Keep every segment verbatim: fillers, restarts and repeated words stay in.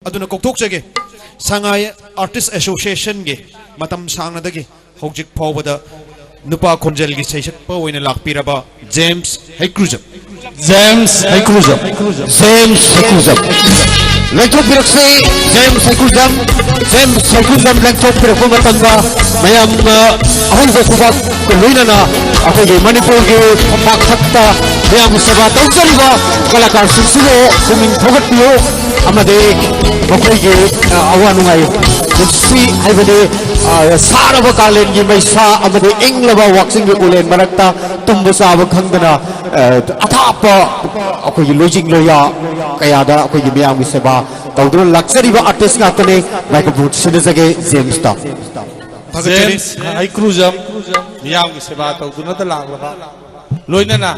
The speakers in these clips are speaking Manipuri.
ꯑꯗꯨꯅ ꯀꯧꯊꯣꯛꯆꯒꯦ, ꯁꯉꯥꯏ ꯑꯥꯔꯇꯤꯁ ꯑꯦꯁꯣꯁꯤꯌꯦꯁꯟꯒꯤ ꯃꯇꯝ ꯁꯥꯡꯅꯗꯒꯤ ꯍꯧꯖꯤꯛ ꯐꯥꯎꯕꯗ ꯅꯨꯄꯥ ꯈꯣꯟꯖꯦꯜꯒꯤ ꯁꯩꯁꯛꯄ ꯑꯣꯏꯅ ꯂꯥꯛꯄꯤꯔꯕ James Heikrujam. James Heikrujam. James Heikrujam. ꯂꯦꯡꯊꯣꯛꯄꯤꯔꯛꯁꯤ꯫ ꯖꯦꯝꯁ ꯍꯩꯀ꯭ꯔꯨꯖꯝ꯫ ꯖꯦꯝꯁ ꯍꯩꯀ꯭ꯔꯨꯖꯝ ꯂꯦꯡꯊꯣꯛꯄꯤꯔꯛꯄ ꯃꯇꯝꯗ ꯃꯌꯥꯝꯅ ꯑꯍꯩꯕ ꯈꯨꯕꯥꯛꯀ ꯂꯣꯏꯅꯅ ꯑꯩꯈꯣꯏꯒꯤ ꯃꯅꯤꯄꯨꯔꯒꯤ ꯐꯝꯄꯥꯛ ꯊꯛꯇ ꯃꯌꯥꯝꯒꯤ ꯁꯦꯕꯥ ꯇꯧꯖꯔꯤꯕ ꯀꯂꯥꯀꯥꯔꯁꯤꯡꯁꯤꯕꯨ ꯄꯨꯛꯅꯤꯡ ꯊꯧꯒꯠꯄꯤꯌꯨ꯫ ꯑꯃꯗꯤ ꯃꯈꯣꯏꯒꯤ, ꯑ, ꯑꯋꯥ ꯅꯨꯡꯉꯥꯏ ꯄꯨꯟꯁꯤ ꯍꯥꯏꯕꯗꯤ, ꯑ, ꯁꯥꯔꯕ ꯀꯥꯂꯦꯟꯒꯤ ꯃꯩꯁꯥ ꯑꯃꯗꯤ ꯏꯪꯂꯕ ꯋꯥꯛꯆꯤꯡꯒꯤ ꯎꯂꯦꯟ ꯃꯔꯛꯇ ꯇꯨꯝꯕ ꯆꯥꯕ ꯈꯪꯗꯅ, ꯑ, ꯑꯊꯥꯞꯄ ꯑꯩꯈꯣꯏꯒꯤ ꯂꯣꯏꯖꯤꯡ ꯂꯣꯏꯌꯥ ꯀꯌꯥꯗ ꯑꯩꯈꯣꯏꯒꯤ ꯃꯤꯌꯥꯝꯒꯤ ꯁꯦꯕꯥ ꯇꯧꯗꯨꯅ ꯂꯥꯛꯆꯔꯤꯕ ꯑꯥꯔꯇꯤꯁ ꯉꯥꯛꯇꯅꯤ꯫ ꯃꯥꯏꯀ꯭ꯔꯣꯐꯣꯟ ꯁꯤꯟꯅꯖꯒꯦ ꯖꯦꯝꯁꯇ꯫ ꯊꯥꯒꯠꯆꯔꯤ꯫ ꯖꯦꯝꯁ ꯍꯩꯀ꯭ꯔꯨꯖꯝ ꯃꯤꯌꯥꯝꯒꯤ ꯁꯦꯕꯥ ꯇꯧꯗꯨꯅꯇ ꯂꯥꯛꯂꯕ, ꯂꯣꯏꯅꯅ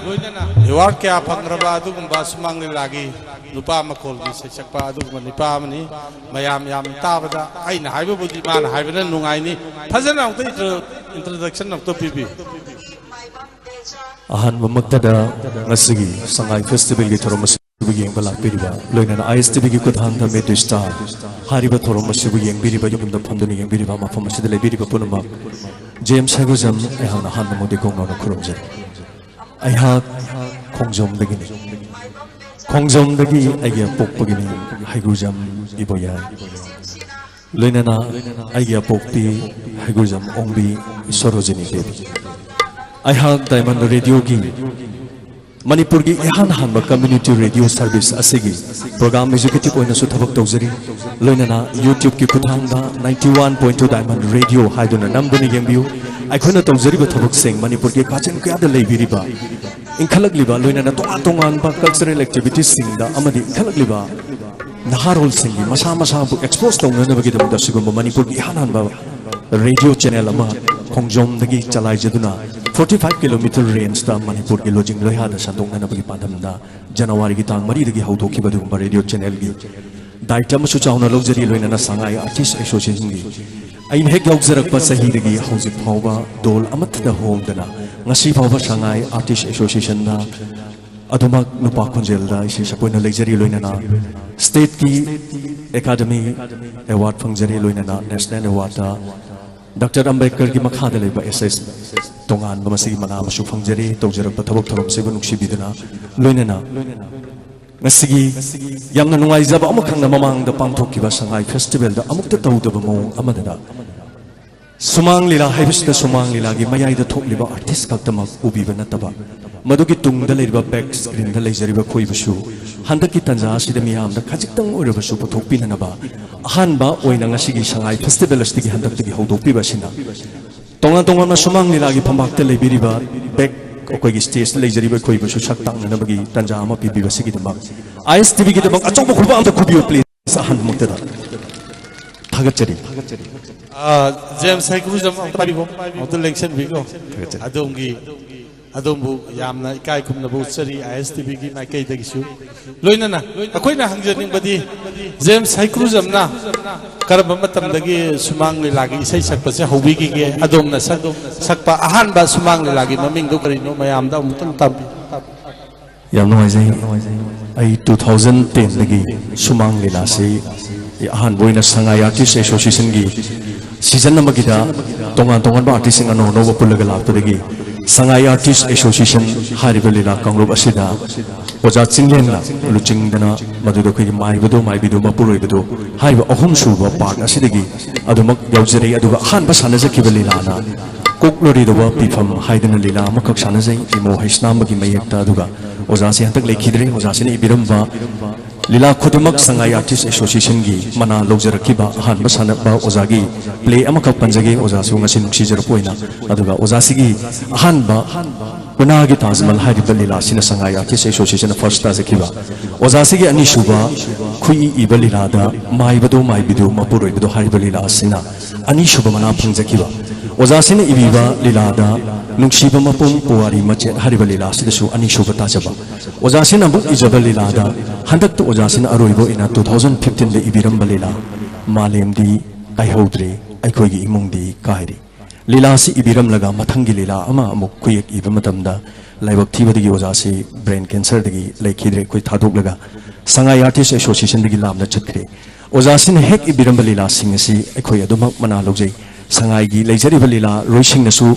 ꯑꯦꯋꯥꯔꯗ ꯀꯌꯥ ꯐꯪꯈ꯭ꯔꯕ ꯑꯗꯨꯒꯨꯝꯕ ꯁꯨꯃꯥꯡ ꯂꯤꯂꯥꯒꯤ ꯅꯨꯄꯥ ꯃꯈꯣꯜꯒꯤ ꯁꯩꯁꯛꯄ ꯑꯗꯨꯒꯨꯝꯕ ꯅꯨꯄꯥ ꯑꯃꯅꯤ꯫ ꯃꯌꯥꯝ ꯌꯥꯝꯅ ꯇꯥꯕꯗ ꯑꯩꯅ ꯍꯥꯏꯕꯕꯨꯗꯤ ꯃꯥꯅ ꯍꯥꯏꯕꯅ ꯅꯨꯡꯉꯥꯏꯅꯤ꯫ ꯐꯖꯅ ꯑꯃꯨꯛꯇ intro-, introduction ꯑꯃꯨꯛꯇ ꯄꯤꯕꯤꯌꯨ꯫ ꯑꯍꯥꯟꯕꯃꯛꯇꯗ ꯉꯁꯤꯒꯤ ꯁꯉꯥꯏ ꯐꯦꯁꯇꯤꯚꯦꯜꯒꯤ ꯊꯧꯔꯝ ꯑꯁꯤꯕꯨ ꯌꯦꯡꯕ ꯂꯥꯛꯄꯤꯔꯤꯕ, ꯂꯣꯏꯅꯅ ꯑꯥꯏ ꯑꯦꯁ ꯇꯤ ꯚꯤꯒꯤ ꯈꯨꯠꯊꯥꯡꯗ ꯃꯤꯠ ꯇꯨ ꯁ꯭ꯇꯥꯔ ꯍꯥꯏꯔꯤꯕ ꯊꯧꯔꯝ ꯑꯁꯤꯕꯨ ꯌꯦꯡꯕꯤꯔꯤꯕ, ꯌꯨꯝꯗ ꯐꯝꯗꯨꯅ ꯌꯦꯡꯕꯤꯔꯤꯕ, ꯃꯐꯝ ꯑꯁꯤꯗ ꯂꯩꯕꯤꯔꯤꯕ ꯄꯨꯝꯅꯃꯛ, ꯖꯦꯝꯁ ꯍꯩꯒ꯭ꯔꯨꯖꯝ ꯑꯩꯍꯥꯛꯅ ꯑꯍꯥꯟꯕꯃꯛꯇꯤ ꯈꯣꯡꯅꯧꯅ ꯈꯨꯔꯨꯝꯖꯔꯤ꯫ ꯑꯩꯍꯥꯛ ꯈꯣꯡꯖꯣꯝꯗꯒꯤꯅꯤ꯫ ꯈꯣꯡꯖꯣꯝꯗꯒꯤ ꯑꯩꯒꯤ ꯑꯄꯣꯛꯄꯒꯤ ꯃꯤꯡ ꯍꯩꯒ꯭ꯔꯨꯖꯝ ꯏꯕꯣꯌꯥꯏ꯫ ꯂꯣꯏꯅꯅ ꯑꯩꯒꯤ ꯑꯄꯣꯛꯄꯤ ꯍꯩꯒ꯭ꯔꯨꯖꯝ ꯑꯣꯡꯕꯤ ꯁꯣꯔꯣꯖꯤꯅꯤ ꯗꯦꯕꯤ꯫ ꯑꯩꯍꯥꯛ ꯗꯥꯏꯃꯟ ꯔꯦꯗꯤꯑꯣꯒꯤ ꯃꯅꯤꯄꯨꯔꯒꯤ ꯏꯍꯥꯟ ꯍꯥꯟꯕ ꯀꯝꯃ꯭ꯌꯨꯅꯤꯇꯤ ꯔꯦꯗꯤꯑꯣ ꯁꯔꯚꯤꯁ ꯑꯁꯤꯒꯤ ꯄ꯭ꯔꯣꯒ꯭ꯔꯥꯝ ꯑꯦꯛꯖꯤꯀ꯭ꯌꯨꯇꯤꯚ ꯑꯣꯏꯅꯁꯨ ꯊꯕꯛ ꯇꯧꯖꯔꯤ꯫ ꯂꯣꯏꯅꯅ YouTube-ꯀꯤ ꯈꯨꯠꯊꯥꯡꯗ ninety one point two Diamond Radio ꯍꯥꯏꯗꯨꯅ ꯅꯝꯗꯨꯅ ꯌꯦꯡꯕꯤꯌꯨ꯫ ꯑꯩꯈꯣꯏꯅ ꯇꯧꯖꯔꯤꯕ ꯊꯕꯛꯁꯤꯡ ꯃꯅꯤꯄꯨꯔꯒꯤ ꯀꯥꯆꯤꯟ ꯀꯣꯌꯥꯗ ꯂꯩꯕꯤꯔꯤꯕ, ꯏꯟꯈꯠꯂꯛꯂꯤꯕ, ꯂꯣꯏꯅꯅ ꯇꯣꯉꯥꯟ ꯇꯣꯉꯥꯟꯕ cultural activities-ꯁꯤꯡꯗ ꯑꯃꯗꯤ ꯏꯟꯈꯠꯂꯛꯂꯤꯕ ꯅꯍꯥꯔꯣꯜꯁꯤꯡꯒꯤ ꯃꯁꯥ ꯃꯁꯥꯕꯨ expose ꯇꯧꯅꯅꯕꯒꯤꯗꯃꯛꯇ ꯑꯁꯤꯒꯨꯝꯕ ꯃꯅꯤꯄꯨꯔꯒꯤ ꯏꯍꯥꯟ ꯍꯥꯟꯕ ꯔꯦꯗꯤꯑꯣ ꯆꯦꯅꯦꯜ ꯑꯃ ꯈꯣꯡꯖꯣꯝꯗꯒꯤ ꯆꯂꯥꯏꯖꯗꯨꯅ forty five kilometre range-ꯇ ꯃꯅꯤꯄꯨꯔꯒꯤ ꯂꯣꯏꯖꯤꯡ ꯂꯣꯏꯍꯥꯗ ꯁꯟꯗꯣꯛꯅꯅꯕꯒꯤ ꯄꯥꯟꯗꯝꯗ ꯖꯅꯋꯥꯔꯤꯒꯤ ꯇꯥꯡ ꯃꯔꯤꯗꯒꯤ ꯍꯧꯗꯣꯛꯈꯤꯕ ꯑꯗꯨꯒꯨꯝꯕ ꯔꯦꯗꯤꯑꯣ ꯆꯦꯅꯦꯜꯒꯤ ꯗꯥꯏꯇ ꯑꯃꯁꯨ ꯆꯥꯎꯅ ꯂꯧꯖꯔꯤ꯫ ꯂꯣꯏꯅꯅ ꯁꯉꯥꯏ ꯑꯥꯔꯇꯤꯁ ꯑꯦꯁꯣꯁꯤꯌꯦꯁꯟꯒꯤ ꯑꯩꯅ ꯍꯦꯛ ꯌꯥꯎꯖꯔꯛꯄ ꯆꯍꯤꯗꯒꯤ ꯍꯧꯖꯤꯛ ꯐꯥꯎꯕ ꯗꯣꯜ ꯑꯃꯠꯇꯗ ꯍꯣꯡꯗꯅ ꯉꯁꯤ ꯐꯥꯎꯕ ꯁꯉꯥꯏ ꯑꯥꯔꯇꯤꯁ ꯑꯦꯁꯣꯁꯤꯌꯦꯁꯟꯗ ꯑꯗꯨꯃꯛ ꯅꯨꯄꯥ ꯈꯣꯟꯖꯦꯜꯗ ꯏꯁꯩ ꯁꯛꯄ ꯑꯣꯏꯅ ꯂꯩꯖꯔꯤ, ꯂꯣꯏꯅꯅ ꯁ꯭ꯇꯦꯠꯀꯤ ꯑꯦꯀꯥꯗꯃꯤ ꯑꯦꯋꯥꯔꯗ ꯐꯪꯖꯔꯤ, ꯂꯣꯏꯅꯅ ꯅꯦꯁꯅꯦꯜ ꯑꯦꯋꯥꯔꯗꯇ ꯗꯥꯛꯇꯔ ꯑꯝꯕꯦꯗꯀꯔꯒꯤ ꯃꯈꯥꯗ ꯂꯩꯕ ꯑꯦꯁ ꯑꯦꯁ ꯇꯣꯉꯥꯟꯕ ꯃꯁꯤꯒꯤ ꯃꯅꯥ ꯑꯃꯁꯨ ꯐꯪꯖꯔꯤ꯫ ꯇꯧꯖꯔꯛꯄ ꯊꯕꯛ ꯊꯧꯔꯝꯁꯤꯕꯨ ꯅꯨꯡꯁꯤꯕꯤꯗꯨꯅ, ꯂꯣꯏꯅꯅ ꯉꯁꯤꯒꯤ ꯌꯥꯝꯅ ꯅꯨꯡꯉꯥꯏꯖꯕ ꯑꯃꯈꯛꯅ ꯃꯃꯥꯡꯗ ꯄꯥꯡꯊꯣꯛꯈꯤꯕ ꯁꯉꯥꯏ ꯐꯦꯁꯇꯤꯚꯦꯜꯗ ꯑꯃꯨꯛꯇ ꯇꯧꯗꯕ ꯃꯑꯣꯡ ꯑꯃꯗ ꯁꯨꯃꯥꯡ ꯂꯤꯂꯥ ꯍꯥꯏꯕꯁꯤꯗ ꯁꯨꯃꯥꯡ ꯂꯤꯂꯥꯒꯤ ꯃꯌꯥꯏꯗ ꯊꯣꯛꯂꯤꯕ ꯑꯥꯔꯇꯤꯁ ꯈꯛꯇꯃꯛ ꯎꯕꯤꯕ ꯅꯠꯇꯕ, ꯃꯗꯨꯒꯤ ꯇꯨꯡꯗ ꯂꯩꯔꯤꯕ ꯕꯦꯛ ꯁ꯭ꯀ꯭ꯔꯤꯟꯗ ꯂꯩꯖꯔꯤꯕ ꯑꯩꯈꯣꯏꯕꯨꯁꯨ ꯍꯟꯗꯛꯀꯤ ꯇꯥꯟꯖꯥ ꯑꯁꯤꯗ ꯃꯤꯌꯥꯝꯗ ꯈꯖꯤꯛꯇꯪ ꯑꯣꯏꯔꯕꯁꯨ ꯄꯨꯊꯣꯛꯄꯤꯅꯅꯕ ꯑꯍꯥꯟꯕ ꯑꯣꯏꯅ ꯉꯁꯤꯒꯤ ꯁꯉꯥꯏ ꯐꯦꯁꯇꯤꯚꯦꯜ ꯑꯁꯤꯗꯒꯤ ꯍꯟꯗꯛꯇꯒꯤ ꯍꯧꯗꯣꯛꯄꯤꯕ ꯑꯁꯤꯅ ꯇꯣꯉꯥꯟ ꯇꯣꯉꯥꯟꯕ ꯁꯨꯃꯥꯡ ꯂꯤꯂꯥꯒꯤ ꯐꯝꯄꯥꯛꯇ ꯂꯩꯕꯤꯔꯤꯕ ꯕꯦꯛ ꯑꯩꯈꯣꯏꯒꯤ ꯁ꯭ꯇꯦꯖꯇ ꯂꯩꯖꯔꯤꯕ ꯑꯩꯈꯣꯏꯕꯨꯁꯨ ꯁꯛ ꯇꯥꯛꯅꯅꯕꯒꯤ ꯇꯥꯟꯖꯥ ꯑꯃ ꯄꯤꯕꯤꯕꯁꯤꯒꯤꯗꯃꯛ ꯑꯥꯏ ꯑꯦꯁ ꯇꯤ ꯚꯤꯒꯤꯗꯃꯛ ꯑꯆꯧꯕ ꯈꯨꯕꯥꯛ ꯑꯝꯇ ꯈꯨꯕꯤꯌꯨ ꯄ꯭ꯂꯤꯖ꯫ ꯑꯍꯥꯟꯕꯃꯛꯇꯗ ꯊꯥꯒꯠꯆꯔꯤ꯫ ꯑꯥ, ꯖꯦꯝꯁ ꯁꯥꯏꯀ꯭ꯔꯨꯖꯝ ꯑꯃꯨꯛꯇ ꯄꯥꯏꯕꯤꯈꯣ, ꯑꯃꯨꯛꯇ ꯂꯦꯡꯁꯟꯕꯤꯈꯣ꯫ ꯑꯗꯣꯝꯒꯤ, ꯑꯗꯣꯝꯕꯨ ꯌꯥꯝꯅ ꯏꯀꯥꯏ ꯈꯨꯝꯅꯕ ꯎꯠꯆꯔꯤ ꯑꯥꯏ ꯑꯦꯁ ꯇꯤ ꯚꯤꯒꯤ ꯃꯥꯏꯀꯩꯗꯒꯤꯁꯨ꯫ ꯂꯣꯏꯅꯅ ꯑꯩꯈꯣꯏꯅ ꯍꯪꯖꯅꯤꯡꯕꯗꯤ, ꯖꯦꯝꯁ ꯁꯥꯏꯀ꯭ꯔꯨꯖꯝꯅ ꯀꯔꯝꯕ ꯃꯇꯝꯗꯒꯤ ꯁꯨꯃꯥꯡ ꯂꯤꯂꯥꯒꯤ ꯏꯁꯩ ꯁꯛꯄꯁꯦ ꯍꯧꯕꯤꯈꯤꯒꯦ? ꯑꯗꯣꯝꯅ ꯁꯛ-, ꯁꯛꯄ ꯑꯍꯥꯟꯕ ꯁꯨꯃꯥꯡ ꯂꯤꯂꯥꯒꯤ ꯃꯃꯤꯡꯗꯨ ꯀꯔꯤꯅꯣ? ꯃꯌꯥꯝꯗ ꯑꯃꯨꯛꯇꯪ ꯇꯥꯛꯄꯤꯌꯨ꯫ ꯌꯥꯝ ꯅꯨꯡꯉꯥꯏꯖꯩ꯫ ꯑꯩ ꯇꯨ ꯊꯥꯎꯖꯟ ꯇꯦꯟꯗꯒꯤ ꯁꯨꯃꯥꯡ ꯂꯤꯂꯥꯁꯤ ꯑꯍꯥꯟꯕ ꯑꯣꯏꯅ ꯁꯉꯥꯏ ꯑꯥꯔꯇꯤꯁ ꯑꯦꯁꯣꯁꯤꯌꯦꯁꯟꯒꯤ ꯁꯤꯖꯟ ꯑꯃꯒꯤꯗ ꯇꯣꯉꯥꯟ ꯇꯣꯉꯥꯟꯕ ꯑꯥꯔꯇꯤꯁꯁꯤꯡ ꯑꯅꯧ ꯑꯅꯧꯕ ꯄꯨꯜꯂꯒ ꯂꯥꯛꯄꯗꯒꯤ ꯁꯉꯥꯏ ꯑꯥꯔꯇꯤꯁ ꯑꯦꯁꯣꯁꯤꯌꯦꯁꯟ ꯍꯥꯏꯔꯤꯕ ꯂꯤꯂꯥ ꯀꯥꯡꯂꯨꯞ ꯑꯁꯤꯗ ꯑꯣꯖꯥ ꯆꯤꯡꯂꯦꯟꯅ ꯂꯨꯆꯤꯡꯗꯅ, ꯃꯗꯨꯗ ꯑꯩꯈꯣꯏꯒꯤ ꯃꯥꯏꯕꯗꯣ ꯃꯥꯏꯕꯤꯗꯣ ꯃꯄꯨꯔꯣꯏꯕꯗꯣ ꯍꯥꯏꯔꯤꯕ ꯑꯍꯨꯝꯁꯨꯕ ꯄꯥꯔꯠ ꯑꯁꯤꯗꯒꯤ ꯑꯗꯨꯃꯛ ꯌꯥꯎꯖꯔꯤ꯫ ꯑꯗꯨꯒ ꯑꯍꯥꯟꯕ ꯁꯥꯟꯅꯖꯈꯤꯕ ꯂꯤꯂꯥꯅ ꯀꯣꯛꯂꯣꯔꯤꯗꯧꯕ ꯄꯤꯐꯝ ꯍꯥꯏꯗꯅ ꯂꯤꯂꯥ ꯑꯃꯈꯛ ꯁꯥꯟꯅꯖꯩ ꯏꯃꯣ ꯍꯩꯁꯅꯥꯝꯕꯒꯤ ꯃꯌꯦꯛꯇ꯫ ꯑꯗꯨꯒ ꯑꯣꯖꯥꯁꯤ ꯍꯟꯗꯛ ꯂꯩꯈꯤꯗ꯭ꯔꯦ꯫ ꯑꯣꯖꯥꯁꯤꯅ ꯏꯕꯤꯔꯝꯕ ꯂꯤꯂꯥ ꯈꯨꯗꯤꯡꯃꯛ ꯁꯉꯥꯏ ꯑꯥꯔꯇꯤꯁ ꯑꯦꯁꯣꯁꯤꯌꯦꯁꯟꯒꯤ ꯃꯅꯥ ꯂꯧꯖꯔꯛꯈꯤꯕ ꯑꯍꯥꯟꯕ ꯁꯥꯟꯅꯕ ꯑꯣꯖꯥꯒꯤ ꯄ꯭ꯂꯦ ꯑꯃꯈꯛ ꯄꯟꯖꯒꯦ, ꯑꯣꯖꯥꯁꯨ ꯉꯁꯤ ꯅꯨꯡꯁꯤꯖꯔꯛꯄ ꯑꯣꯏꯅ꯫ ꯑꯗꯨꯒ ꯑꯣꯖꯥꯁꯤꯒꯤ ꯑꯍꯥꯟꯕ ꯎꯅꯥꯒꯤ ꯇꯥꯖꯃꯍꯜ ꯍꯥꯏꯔꯤꯕ ꯂꯤꯂꯥꯁꯤꯅ ꯁꯉꯥꯏ ꯑꯥꯔꯇꯤꯁ ꯑꯦꯁꯣꯁꯤꯌꯦꯁꯟꯅ ꯐꯥꯔꯁ ꯇꯥꯖꯈꯤꯕ꯫ ꯑꯣꯖꯥꯁꯤꯒꯤ ꯑꯅꯤꯁꯨꯕ ꯈꯨꯏ ꯏꯕ ꯂꯤꯂꯥꯗ ꯃꯥꯏꯕꯗꯣ ꯃꯥꯏꯕꯤꯗꯣ ꯃꯄꯨꯔꯣꯏꯕꯗꯣ ꯍꯥꯏꯔꯤꯕ ꯂꯤꯂꯥ ꯑꯁꯤꯅ ꯑꯅꯤꯁꯨꯕ ꯃꯅꯥ ꯐꯪꯖꯈꯤꯕ꯫ ꯑꯣꯖꯥꯁꯤꯅ ꯏꯕꯤꯕ ꯂꯤꯂꯥꯗ ꯅꯨꯡꯁꯤꯕ ꯃꯄꯨꯝ ꯄꯨꯋꯥꯔꯤ ꯃꯆꯦꯠ ꯍꯥꯏꯔꯤꯕ ꯂꯤꯂꯥ ꯑꯁꯤꯗꯁꯨ ꯑꯅꯤꯁꯨꯕ ꯇꯥꯖꯕ꯫ ꯑꯣꯖꯥꯁꯤꯅ ꯑꯃꯨꯛ ꯏꯖꯕ ꯂꯤꯂꯥꯗ ꯍꯟꯗꯛꯇ ꯑꯣꯖꯥꯁꯤꯅ ꯑꯔꯣꯏꯕ ꯑꯣꯏꯅ ꯇꯨ ꯊꯥꯎꯖꯟ ꯐꯤꯐꯇꯤꯟꯗ ꯏꯕꯤꯔꯝꯕ ꯂꯤꯂꯥ ꯃꯥꯂꯦꯝꯗꯤ ꯀꯥꯏꯍꯧꯗ꯭ꯔꯦ, ꯑꯩꯈꯣꯏꯒꯤ ꯏꯃꯨꯡꯗꯤ ꯀꯥꯏꯔꯦ꯫ ꯂꯤꯂꯥꯁꯤ ꯏꯕꯤꯔꯝꯂꯒ ꯃꯊꯪꯒꯤ ꯂꯤꯂꯥ ꯑꯃ ꯑꯃꯨꯛ ꯈꯨꯌꯦꯛ ꯏꯕ ꯃꯇꯝꯗ ꯂꯥꯏꯕꯛ ꯊꯤꯕꯗꯒꯤ ꯑꯣꯖꯥꯁꯤ ꯕ꯭ꯔꯦꯟ ꯀꯦꯟꯁꯔꯗꯒꯤ ꯂꯩꯈꯤꯗ꯭ꯔꯦ꯫ ꯑꯩꯈꯣꯏ ꯊꯥꯗꯣꯛꯂꯒ ꯁꯉꯥꯏ ꯑꯥꯔꯇꯤꯁ ꯑꯦꯁꯣꯁꯤꯌꯦꯁꯟꯗꯒꯤ ꯂꯥꯞꯅ ꯆꯠꯈ꯭ꯔꯦ꯫ ꯑꯣꯖꯥꯁꯤꯅ ꯍꯦꯛ ꯏꯕꯤꯔꯝꯕ ꯂꯤꯂꯥꯁꯤꯡ ꯑꯁꯤ ꯑꯩꯈꯣꯏ ꯑꯗꯨꯃꯛ ꯃꯅꯥ ꯂꯧꯖꯩ꯫ ꯁꯉꯥꯏꯒꯤ ꯂꯩꯖꯔꯤꯕ ꯂꯤꯂꯥꯔꯣꯏꯁꯤꯡꯅꯁꯨ